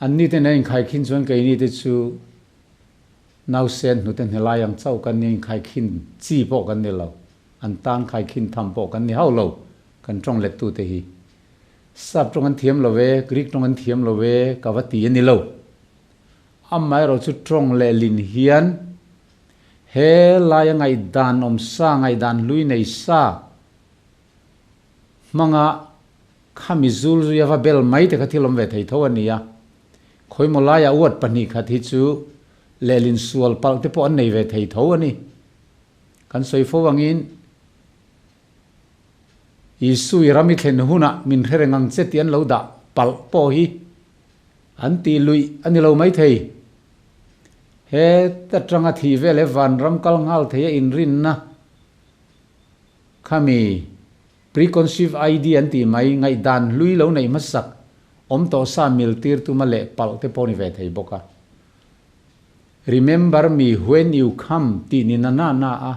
Anni te nen inkhaikhin chuan keini te chu nausen hnute hnelai ang chauh kan ni a, inkhaikhin chi pawh kan ni lo. An tan khaikhin tham pawh kan ni hauh lo kan tawng lettu te hi. Sap tawng an thiam lo e, Greek tawng an thiam lo e, ka va ti a ni lo. Amaherawh chu tawng leh lin hian he laia ngaihdan awm sa, ngaihdan hlui nei sa hmanga khami zul zui a va bel mai te kha thil awm ve thei tho a ni a. Khawimaw laia uat 2 khat hi chu lehlin sual palh te pawh an nei ve thei tho a ni. Kan sawi fo angin. Isui ram i thlen hunah min hre reng ang che tih an lo dah palh pawh hi an tih luih a ni lo maithei. Heta tanga thih vel he vanram kal nghal thei a inrinna khami preconceived idea an tih mai ngaihdan hlui lo neih hmasak awm tawh sa mil tir tuma leh palh te pawh ni ve thei bawk a. Remember me when you come tih ni na na na a.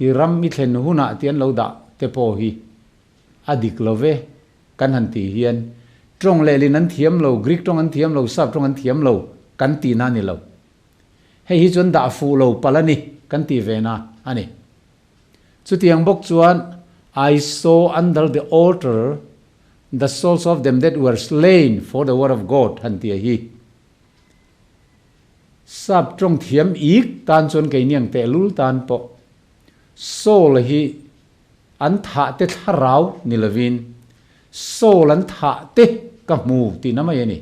I ram i thlen hunah tih an lo dah te pawh hi a dik lo ve kan han tih hian tawng lehlin an thiam lo, Greek tawng an thiam lo, Sap tawng an thiam lo kan tihna a ni lo. Hei hi chuan dah fuh lo palh a ni kan tih ve na a ni. Chutiang bawk chuan I saw under the altar the souls of them that were slain for the word of God han tih a hi. Sap tawng thiam ik tan chuan keiniang tehlul tan pawh Soul hi an thah te thlarau ni lovin Soul an thah te ka hmu tihna mai a ni.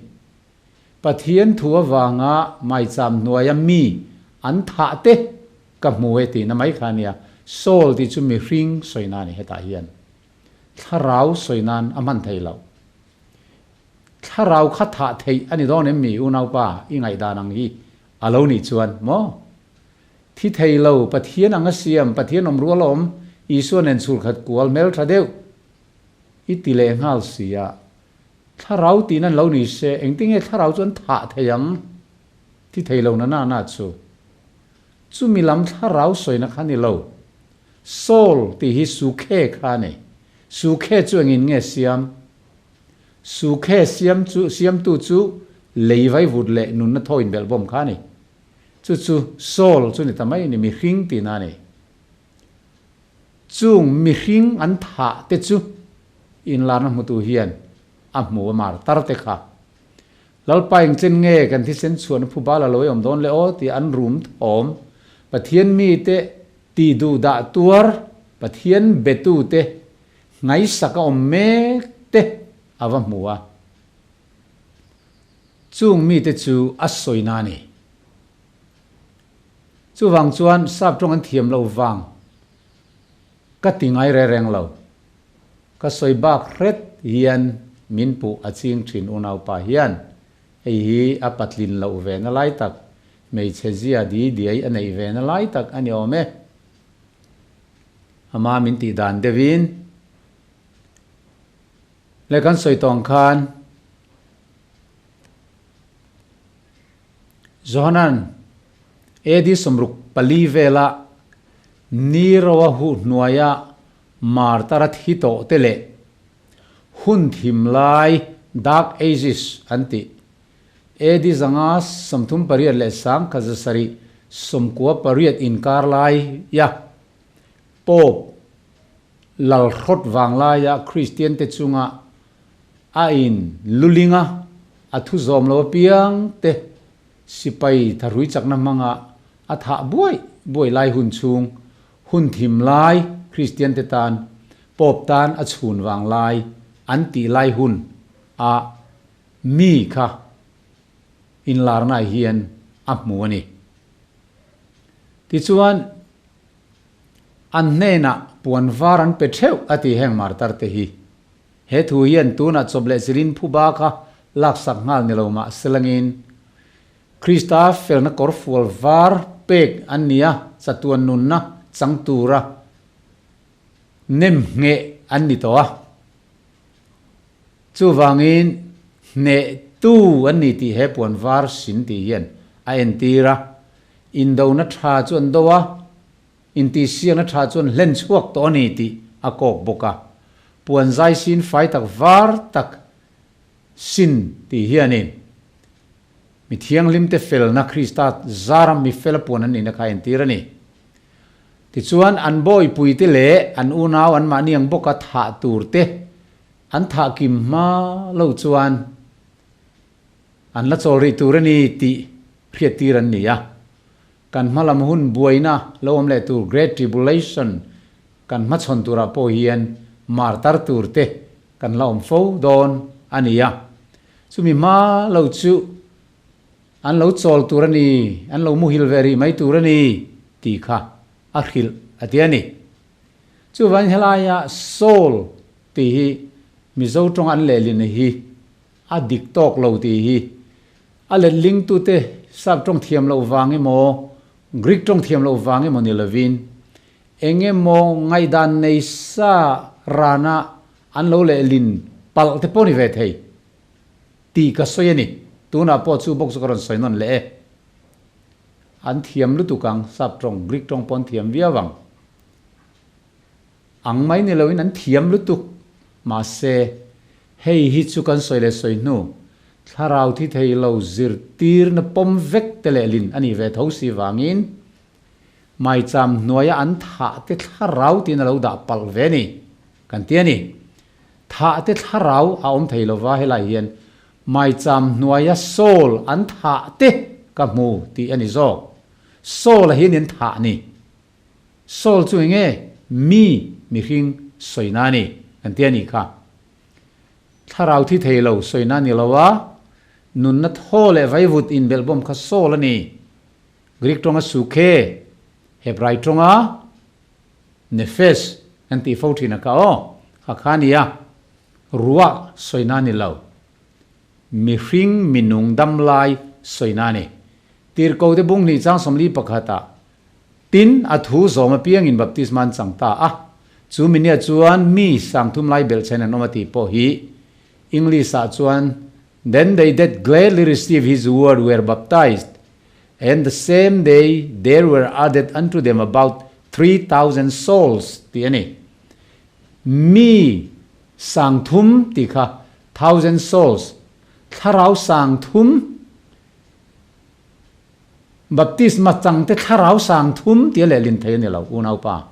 Pathian thu avanga maicham hnuaia mi an thah te ka hmu e tihna mai kha a nia. Soul tih chu mihring sawi na a ni hetah hian. Thlarau sawi nan a hman thei loh. Thlarau kha thah theih a ni dawn em mi unaupa i ngaihdan ang hi a lo nih chuan maw? Thi thei lo, Pathian ang a siam, Pathian awm rual awm, Isua nen chhul khat kual hmel tha deuh. I ti leh nghal si a, thlarau tihna an lo ni se, engtinge thlarau chu an thah thei ang? Ti thei lo na na na chu. Chumi lam thlarau sawina kha ni lo. Soul tih hi sukhe kha a ni. Sukhe chu engin nge siam? Sukhe siam chu siamtu chu lei vaivut leh nunna thaw inbelhbawm kha a ni. Chu chu soul chu ni ta mai a ni, mihring tihna a ni. Chung mihring an thah te chu inlarna hmutu hian a hmu a mar tar te kha. Lalpa engchen nge kan thisen chhuahna phu bal a lo awm dawn le aw tih an rum thawm. Pathian mite ti duh dah tuar, Pathian betute ngaihsak a awm mek te a va hmu a. Chung mite chu a sawina a ni. Chuvang chuan sap tawng an thiam loh vang ka ti ngai re reng lo. Ka sawi bak hret hian min puh a ching thin unaupa hian hei hi a patlin loh ve na lai tak, hmeichhe zia di diai a neih ve na lai tak a ni awm e. Ama min tih dan deuhin leh kan sawi tawng khan Johanan AD 64 vela Nero-a huh hnuaia Martar-a thi tawh te leh hun thim lai Dark Ages an tih AD 538 leh 1798 inkar laia Pope Lalhrawt vanglaia Kristian te chunga a in luling a, a thu zawm lo apiang te sipai thahrui chakna hmanga a thah buai buai lai hun chhung, hun thim lai Kristian te tan Pope tan a chhun vang lai an tih lai hun a mi kha inlarna hian a hmu a ni. Tichuan. An hnenah puan var an pe theuh a ti heng martar te hi. He thu hian tunah chawp leh chilin phuba kha laksak nghal ni lo mah selangin Krista felna kawrfual var pek an ni a, chatuan nunna chang tura nem ngheh an ni tawh a. Chuvangin hnehtu an ni tih he puan var sin tih hian a entir a, indona tha chu an do a, intihsiakna tha chu an hlen chhuak tawh a ni tih a kawk bawk a. Puan zai sin fai tak var tak sin tih hianin mi thianghlimte felna Krista zara mi fela puan an nihna kha a entir a ni. Tichuan an bawipuite leh an unau anmahni ang bawka thah turte An thah kim hma lo chuan an la chawl rih tur a ni tih hriattir an ni a. Kan hma lam hun buaina lo awm leh tur Great Tribulation kan hmachhawn turah pawh hian martar tur te kan la awm fo dawn a ni a. Chumi hma lo chu an lo chawl tur a ni, an lo muhil ve rih mai tur a ni tih kha a hrilh a ti a ni. Chuvangin helaia soul tih hi Mizo tawnga an lehlin hi a dik tawk lo tih hi a letlingtute Sap tawng thiam loh vang emaw, Greek tawng thiam loh vang emaw ni lovin eng emaw ngaihdan nei sa rana an lo lehlin palh te pawh ni ve thei tih ka sawi a ni. Tunah pawh chu bawk chu ka rawn sawi nawn leh e. An thiam lutuk ang, Sap tawng, Greek tawng pawh an thiam viau ang. Ang mai ni loin an thiam lutuk. Mahse, hei hi chu kan sawi leh sawi hnu, thlarau thi thei lo zirtirna pawm vek te leh lin a nih ve tho si vangin, maicham hnuaia an thah te thlarau tiin a lo dah palh ve a ni, kan ti a ni. Thah te thlarau a awm thei lova helai hian maicham hnuaia Saul an thah te ka hmu tih a ni zawk. Saul-a hian in thah ni. Saul chu enge mi mihring sawina a ni kan ti a nih kha. Thlarau thi thei lo sawina a ni lo a, nunna thaw leh vaivut inbelhbawm kha Saul a ni. Greek tawnga sukhe, Hebrai tawnga nephesh kan tih fo thin a kha aw, kha kha a ni a, ruah sawina a ni lo. Mihring minung damlai sawina a ni. Tirhkote bunghnih chang 41 ah Tin, a thu zawm apiangin baptisma an chang ta a. Chu minia chuan mi sangthum lai belhchhen an awm a tih pawh hi English ah chuan Then they that gladly received his word were baptized, and the same day there were added unto them about 3000 souls tih a ni. Mi sangthum tih kha thousand souls, thlarau sangthum, Baptisma changte thlarau sangthum tia lehlin thei a ni lo, unaupa.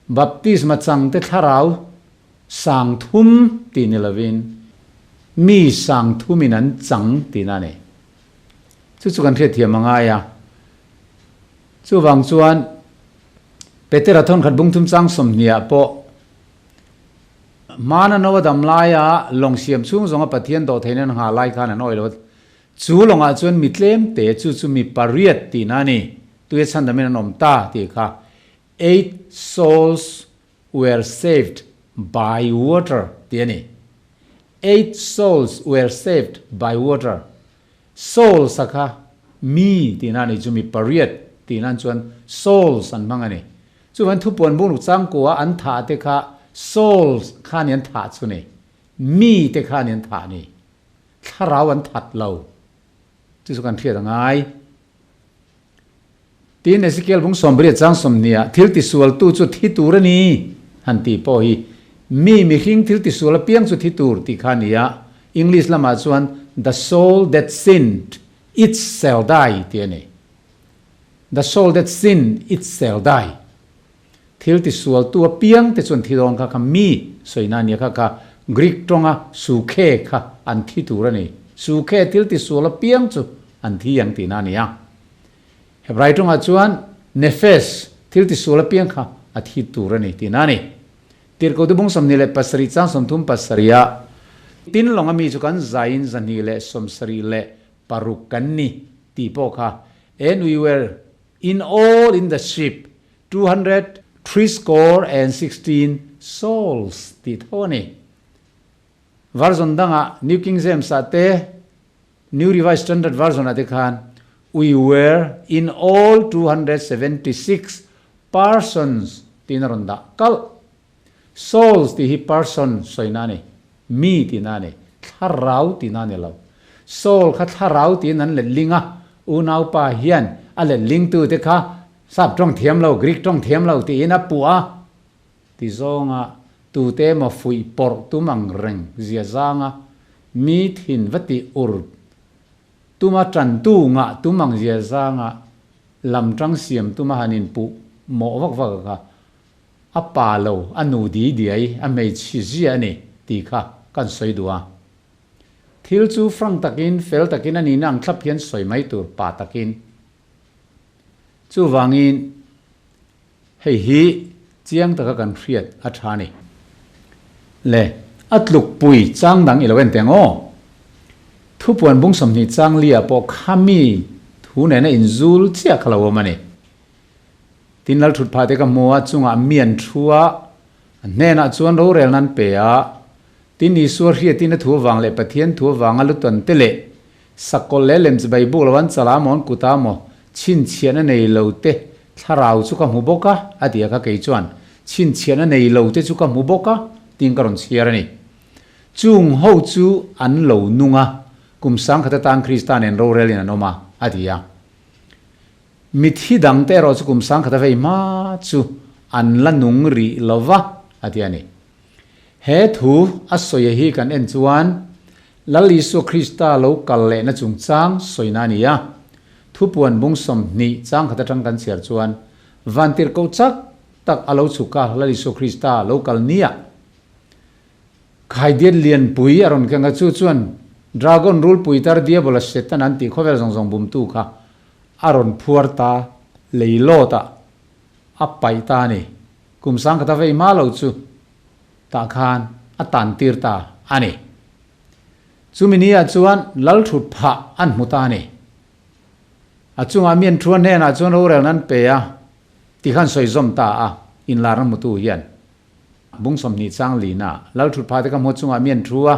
Baptisma changte thlarau sangthum tih ni lovin mi sangthumin an chang tihna a ni. Chu chu kan hriatthiam a ngai a. Chuvang chuan Petera thawnkhat bungthum chang 20 ah pawh hmana Noa dam laia lawng siam chhung zawnga Pathian dawhtheihna an nghah lai khan an awih lo a. Chu lawngah chuan mi tlem te chu chu mi pariat tihna a ni. Tuia chhandamin an awm ta tih kha Eight souls were saved by water tih a ni. Eight souls were saved by water. Souls a kha mi tihna a ni chu mi pariat tihna chuan souls an hmang a ni. Chuvan thupuan bungruk changkua an thah te kha souls kha ni an thah chu ni. Mi te kha ni an thah ni. Thlarau an that lo. Chu chu kan hriat a ngai. Tin, Ezekiel bung 80 chang 20 ah thil tisualtu chu thi tur a ni han tih pawh hi mi mihring thil tisual apiang chu thi tur tih kha a ni a. English lamah chuan the soul that sinned, it shall die tih a ni. The soul that sinned, it shall die. Thil tisualtu apiang te chuan thi dawn kha kha mi sawina a nia kha kha Greek tawnga sukhe kha an thi tur a ni. Sukhe thil tisual apiang chu an thi ang tihna a ni a. Hebrai tawngah chuan nephesh thil tisual apiang kha a thi tur a ni tihna a ni. Tirhkohte bung 27 chang 37 ah tin lawnga mi chu kan zaiin 276 kan ni tih pawh kha and we were in all in the ship 200 score and 16 souls tih tho a ni. Version dangah New King James ah te New Revised Standard Version ah te khan we were in all 276 persons tiin a rawn dah kalh. Souls tih hi person sawina a ni, mi tihna a ni, thlarau tihna a ni lo. Soul kha thlarau tiin an letling a, unaupa hian a letlingtute kha Sap tawng thiam lo, Greek tawng thiam lo tiin a puh a, ti zawnga tute emaw fuih pawrh tum ang reng zia zanga mi thin va tih ur tuma tantu ngah tum ang zia zanga lam tang siam tuma han inpuh mawh vak vak a kha a pa lo, a nu di diai, a hmeichhi zia a ni tih kha kan sawi duh a. Thil chu frank takin, fel takin a nihna ang thlap hian sawi mai tur pa takin. Chuvangin hei hi chiang taka kan hriat a tha a ni. Le, a tlukpui chang dang i lo en teh ang aw. Thupuan bung 20 chang li-ah pawh khami thu nena inzul chiah kha lo awm a ni. Tin lal thut phah te ka hmu a, chungah mi an thu a, a hnenah chuan rorelna an pe a. Tin Isua hriatin a thu avang leh Pathian thu avanga lutan te leh Sakawlh leh lem chibai buk lo an chala maw an kut a maw chhinchhiahna nei lo te thlarau chu ka hmu bawk a, a ti a kha kei chuan chhinchhiahna nei lo te chu ka hmu bawk a tiin ka rawn chhiar a ni. Chung ho chu an lo nung a, kum sangkhat atan Krista nen rorelin an awm a, a ti a. Mithi dang te erawh chu kum sangkhat a vei hma chu an la nung rih lo va, a ti a ni. He thu a sawi hi kan en chuan Lal Isua Krista lo kal lehna chungchang sawina a ni a. Thupuan bung 20 chang khat atang kan chhiar chuan vantirhkoh chak tak a lo chhuk a, Lal Isua Krista lo kal nia. Khaidiat lianpui a rawn keng a, chu chuan Dragon rulpui tar Diabola Satan an tih khawvel zawng zawng bumtu kha a rawn phuar ta leilawt ah a paih ta a ni. Kum sangkhat a vei hma lo chu tah khan a tan tir ta a ni. Chumi ni ah chuan lal thut phah an hmu ta a ni. A chungah mi an thu a hnenah chuan rorelna an pe a ti khan sawi zawm ta a, inlarna hmutu hian bung 20 chang lina lal thut phah te ka hmu a chungah mi an thu a,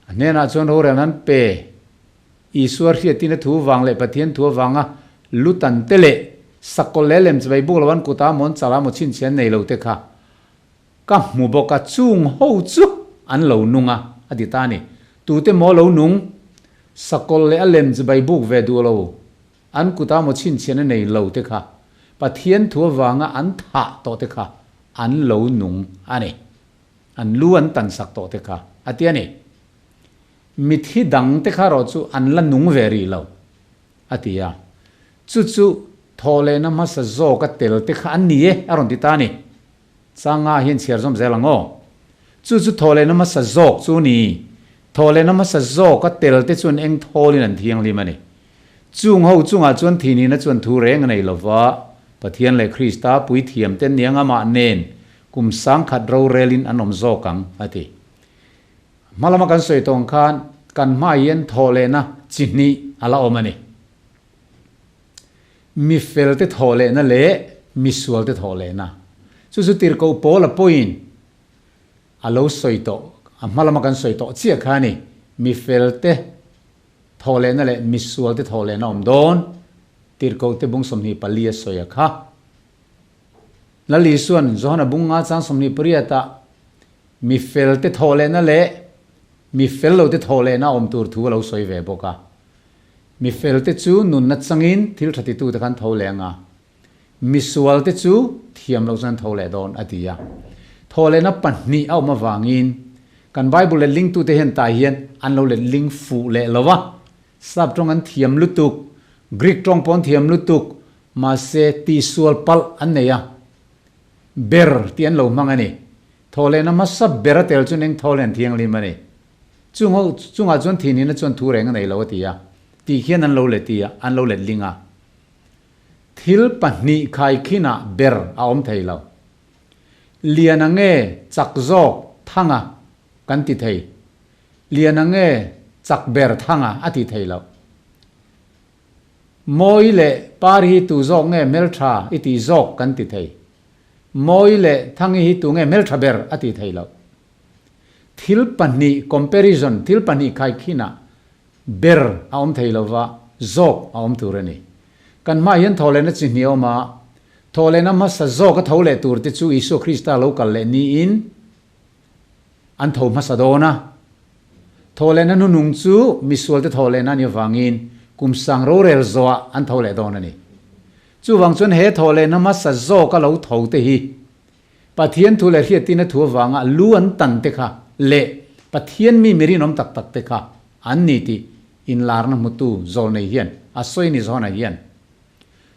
a hnenah chuan rorelna an pe. Isua hriatin a thu vang leh Pathian thu avanga lutan te leh sakawlh leh lem chibai buk lo an kut a mawn chal a maw chhinchhian nei lo te kha. Ka hmu bawk a, chung ho chu an lo nung a, a ti ta a ni. Tute maw lo nung? Sakawlh leh a lem chu bai buk ve duh lo. An kuta maw chhinchhiahna nei lo te kha, Pathian thu avanga an thah tawh te kha an lo nung a ni. An lu an tan sak tawh te kha, a ti a ni. Mithi dang te kha erawh chu an la nung ve rih lo, a ti a. Chu chu thawhlehna hmasa zawka tel te kha an ni e, a rawn ti ta a ni. Changa hian chhiar zawm zel ang aw. Chu chu thawhlehna hmasa zawk chu ni. Thawhlehna hmasa zawk a tel te chuan eng thawlin an thianghlim a ni. Chung ho chungah chuan thinina chuan thu reng a nei lo va, Pathian leh Krista puithiam te niang amah nen kum sangkhat rorelin an awm zawk ang, a ti. Hma lama kan sawi tawng khan kan hmaah hian thawhlehna chi hnih a la awm a ni. Mi felte thawh lehna leh mi sualte thawh lehna. Chu chu tirhkoh Paula pawhin a lo sawi tawh, a hma lama kan sawi tawh chiah kha a ni. Mi felte thawh lehna leh mi sualte thawh lehna awm dawn, tirhkohte bung 24 a sawi a kha. Lal Isua'n Johana bung nga chang 28 ah mi felte thawh lehna leh mi fel lote thawh lehna awm tur thu a lo sawi ve bawk a. Mi felte chu nunna changin thil tha titute khan tho leh anga, mi sualte chu thiam loh chuan tho leh dawn, a ti a. Thawhlehna pahnih a awm avangin kan Bible let lingtute hian tah hian an lo let ling fuh leh lo va. Sap tawng an thiam lutuk, Greek tawng pawh an thiam lutuk, mahse tihsual palh an nei a, ber tih an lo hmang a ni. Thawhlehna hmasa ber a tel chuan eng thaw leh an thianghlim a ni. Chung ho chungah chuan thinina chuan thu reng a nei lo a ti a, tih khian an lo let i a, an lo let ling a. Thil pahnih khaikhinah ber a awm thei lo. Liana nge chak zawk thanga kan ti thei. Liana nge chak ber thanga a ti thei lo. Mawi leh Pari hi tu zawk nge hmeltha i tih zawk kan ti thei. Mawi leh Thangi hi tu nge hmeltha ber a ti thei lo. Thil pahnih comparison, thil pahnih khaikhinah ber a awm thei lova, zawk a awm tur a ni. Kan hmaah hian thawhlehna chi hnih a awm a, thawhlehna hmasa zawk a tho leh tur te chu Isua Krista lo kal leh niin an tho hmasa dawn a. Thawhlehna hnunung chu misualte thawhlehna a nih avangin kum sang rorel zawhah an tho leh dawn a ni. Chuvang chuan he thawhlehna hmasa zawk a lo tho te hi Pathian thu leh hriattina thu avanga lu an tan te kha leh Pathian mi mi rinawm tak tak te kha an ni tih inlarna hmutu Zawlnei hian a sawi ni Johana hian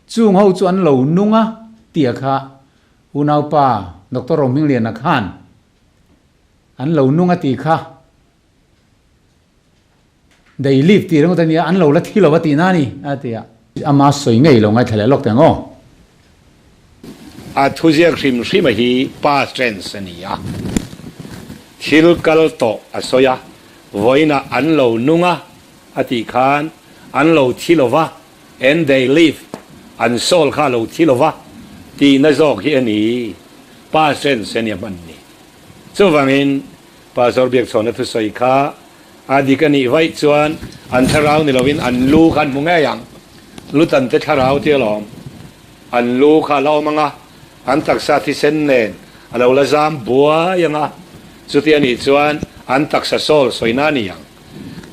chung ho chu an lo nung a tih a kha unaupa Doctor Rohmingliana khan an lo nung a tih kha They live tih ringawt a nia, an lo la thi lo a tihna a ni, a ti a. Ama sawi ngei lo ngaithla leh lawk teh ang aw. A thuziak hrim hrim a hi past tense a ni a, thil kal tawh a sawi a, vawiinah an lo nung a a tih khan an lo thi lo va, and they live, an soul kha a lo thi lo va tihna zawk hi a ni, past tense a nia hman ni. Chuvangin Pastor Biakchhawna thusawi kha a dik a nih vaih chuan an thlarau ni lovin an lu kha an hmu ngei ang. Lutan te thlarau tia lawm. An lu kha a la awm ang a, an taksa thisen nen a lo la zam buai ang a, chuti a nih chuan an taksa soul sawina a ni ang.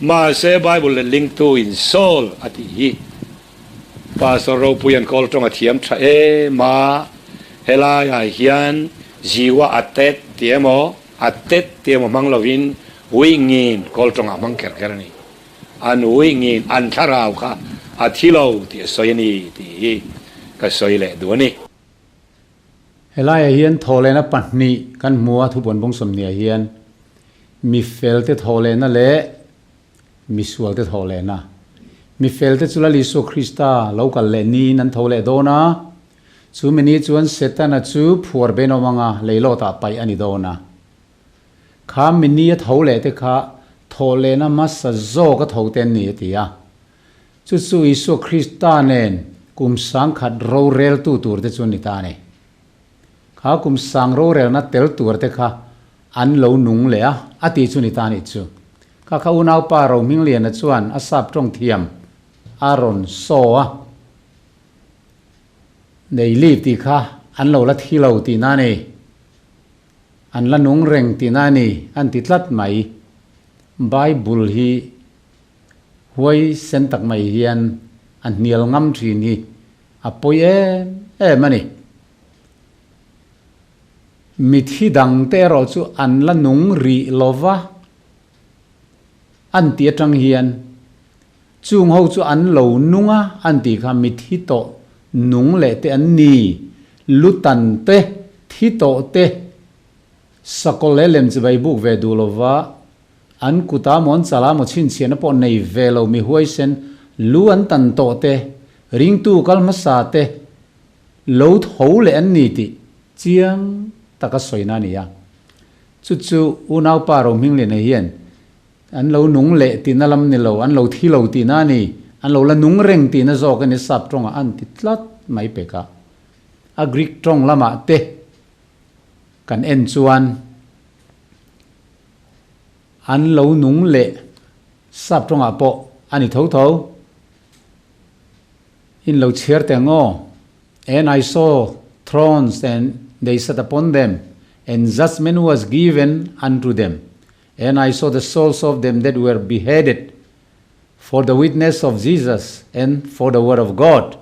Mahse Bible letlingtu in soul a tih hi Pastor ropui an kawl tawng a thiam tha em a, helaiah hian Ziwa a tet ti emaw, a tet ti emaw hmang lovin ui ngin kawl tawngah hmang kher kher a ni. An ui ngin an thlarau kha a thi lo tih a sawi a ni tih hi ka sawi leh duh a ni. Helaiah hian thawhlehna pahnih kan hmu a, thupuan bawng 20 ah hian mi felte thawhlehna leh Misual te tho lehna. Mi fel te chu Lal Isua Krista lo kal leh niin an tho leh dawn a. Chu mi ni chuan Setana chu phuar ben awm anga leilawtah paih a ni dawn a. Kha mi ni a tho leh te kha thawh lehna hmasa zawk a tho te an ni a ti a. Chu chu Isua Krista nen kum sangkhat roreltu tur te chu an ni ta a ni. Kha kum sang rorelna tel tur te kha an lo nung leh a, a tih chu ni ta a nih chu. Kha kha unaupa Rohmingliana chuan a sap tawng thiam a rawn saw a, Nei live tih kha an lo la thi lo tihna a ni. An la nung reng tihna a ni, an ti tlat mai. Bible hi huai sen tak mai hian a hnial ngam thin hi a pawi em em a ni. Mithi dangte erawh chu an la nung rih lova an tih atang hian chung ho chu an lo nung a an tih kha mithi tawh nung leh te an ni, lutan te, thi tawh te, Sakawlh leh lem chibai buk ve duh lova an kuta mawn chala maw chhinchhiahna pawh nei ve lo mi huaisen lu an tan tawh te, ringtu kal hmasa te lo tho leh an ni tih chiang taka sawina a ni a. Chu chu unaupa Rohmingliana hian an lo nung leh tihna lam ni lo, an lo thi lo tihna a ni, an lo la nung reng tihna zawk a ni sap tawngah an ti tlat mai pek a. A Greek tawng lamah te Kan en chuan an lo nung leh sap tawngah pawh a ni tho tho. In lo chhiar teh ang aw. And I saw thrones and they sat upon them, and judgment was given unto them. And I saw the souls of them that were beheaded for the witness of Jesus and for the word of God,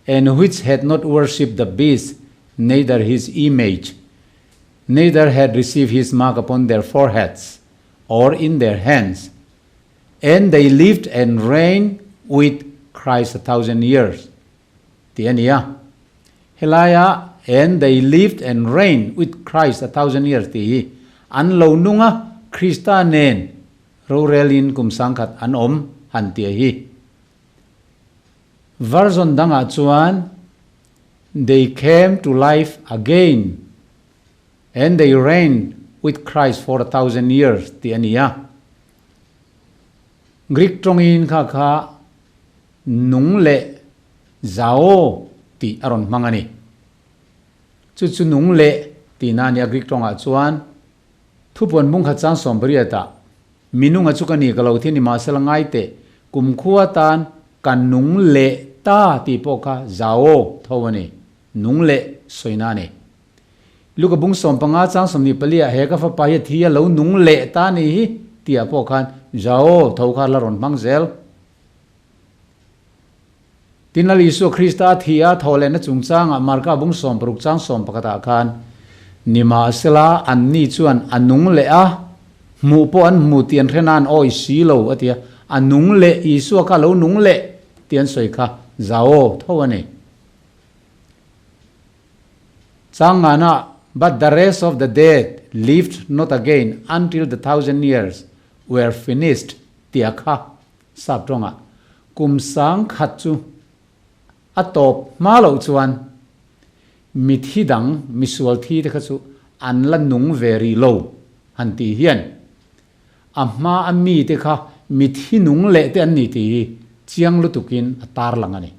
and which had not worshipped the beast, neither his image, neither had received his mark upon their foreheads or in their hands. And they lived and reigned with Christ 1,000 years. Tih a ni a. Helaia And they lived and reigned with Christ 1,000 years tih hi an lo nung a, Krista nen rorelin kum sangkhat an awm han tih a hi. Version dangah chuan They came to life again and they reigned with Christ for 1,000 years tih a ni a. Greek tawngin kha kha nung leh zao tih a rawn hmang a ni. Chu chu nung leh tihna a ni a Greek tawngah chuan. Thupuan bungkhat chang 80 ah minunga chu ka ni ka lo thi ni mahsela ngai teh kumkhua tan ka nung leh ta tih pawh kha zao tho a ni, nung leh sawina a ni. Luka bung 15 chang 24 ah he ka fapa hi a thi a lo nung leh ta ni hi tih ah pawh khan zao tho kha la rawn hmang zel. Tin Lal Isua Krista a thi a thaw lehna chungchangah Marka bung 60 chang 11 ah khan, Nimahsela anni chuan a nung leh a, hmuh pawh an hmu tih an hre nan awi si lo, a ti a, a nung leh, Isua kha a lo nung leh tih an sawi kha zao tho a ni. Chang ngana, But the rest of the dead lived not again until the thousand years were finished tih a kha Sap tawngah kum 1000 chu a tawp hma loh chuan mithi dang, misual thi te kha chu an la nung ve rih lo han tih hian a hma a mi te kha mithi nung leh te an ni tih hi chiang lutukin a tarlang a ni.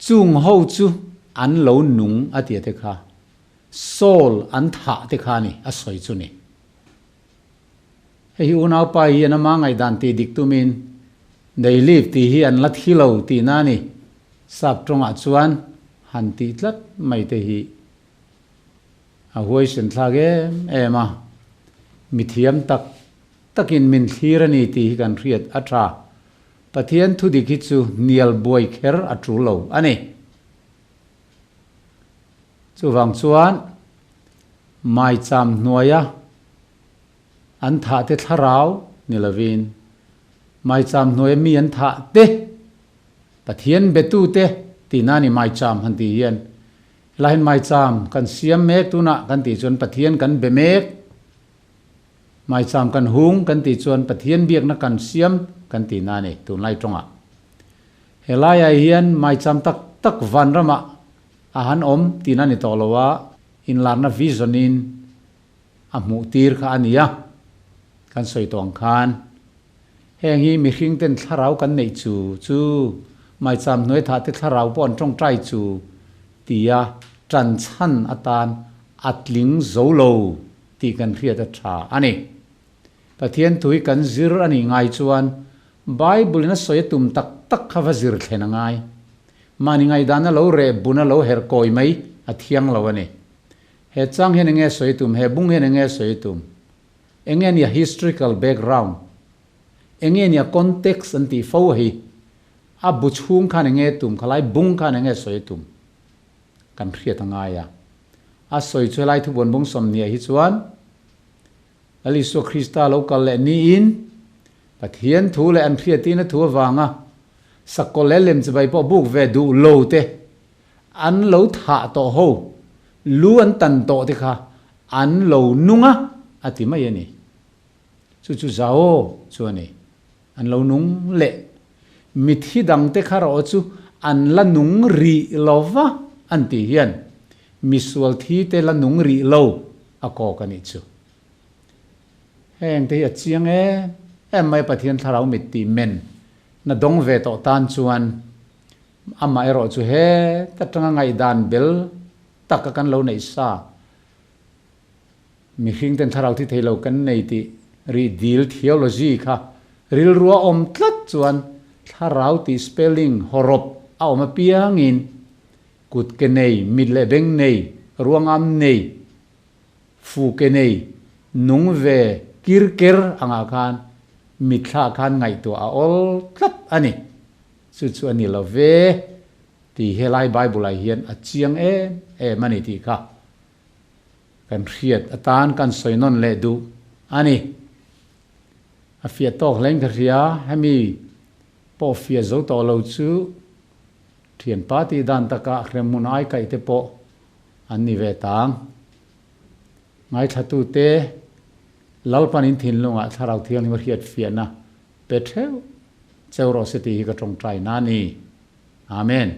Chung ho chu an lo nung a tia te kha soul an thah te kha a ni a sawi chu ni. Hei hi unaupa hi an ama ngaihdan tih dik tumin they live tih hi an la thi lo tihna a ni. Sap tawngah chuan han tih tlat mai te hi a huaisen thlak em em a, mithiam tak takin min thlir a ni tih hi kan hriat a tha. Pathian thudik hi chu hnial buai kher a tul lo a ni. Chuvang chuan maicham hnuaia an thah te thlarau ni lovin maicham hnuaia mi an thah te Pathian betu te tihna a ni maicham han tih hian. Helaiin maicham kan siam mek tunah kan tih chuan Pathian kan be mek, maicham kan hung kan tih chuan Pathian biakna kan siam kan tihna a ni tunlai tawngah. Helaiah hian maicham tak tak vanramah a han awm tihna a ni tawh lo a, inlarna vision in a hmuh tir kha a ni a, kan sawi tawh ang khan heng hi mihring ten thlarau kan neih chu chu maicham hnuai thah te thlarau pawh an tawngtai chu tia tan chhan atan a tling zo lo tih kan hriat a tha a ni. Pathian thu hi kan zir a nih ngai chuan Bible in a sawi a tum tak tak kha va zir thlen a ngai. Mahni ngaihdan a lo reh bun a lo herh kawi mai a thiang lo a ni. He chang hian enge sawi tum? He bung hian enge sawi tum? Enge nia historical background? Enge nia context an tih fo hi? A bu chhung khan enge tum? Khalai bung khan enge sawi tum? Kan hriat a ngai a. A sawi chu helai thubuan bung sawmhniah hi chuan Lal Isua Krista lo kal leh niin Pathian thu leh an hriatihna thu avanga sakawlh leh lemchibai pawh buk ve duh lo te an lo thah tawh ho, lu an tan tawh te kha an lo nung a, a ti mai a ni. Chu chu Zao chu a ni. An lo nung leh. Mithi dangte kha rawh chu an la nung rih lo va an tih hian misual thi te la nung rih lo a kawk a nih chu. Heng te hi a chiang em em mai Pathian thlarau mit tih men na dawng ve tawh tan chuan amah erawh chu heta tanga ngaihdan bel taka kan lo neih sa Mihring ten thlarau thi thei lo kan nei tih rih dil theology kha rilru a awm tlat chuan thlarau tih spelling hawrawp a awm apiangin kut ke nei, mit leh beng nei, ruangam nei, fu ke nei, nung ve kir ker angah khan mitthla khan ngaihtuah a awl tlat a ni. Chu chu a ni lo ve tih helai Bible ah hian a chiang em em a ni tih kha Kan hriat atan kan sawi nawn leh duh a ni. A fiah tawk hlein ka hria, hemi pawh fiah zo tawh lo chu thianpa tih dan takah hremhmun ai kaih te pawh an ni ve tang. Ngaithlatute Lalpan in thinlungah Thlarau Thianghlim a hriat fiahna pe theuh cheu rawh se tih hi ka tawngtai na a ni. Amen.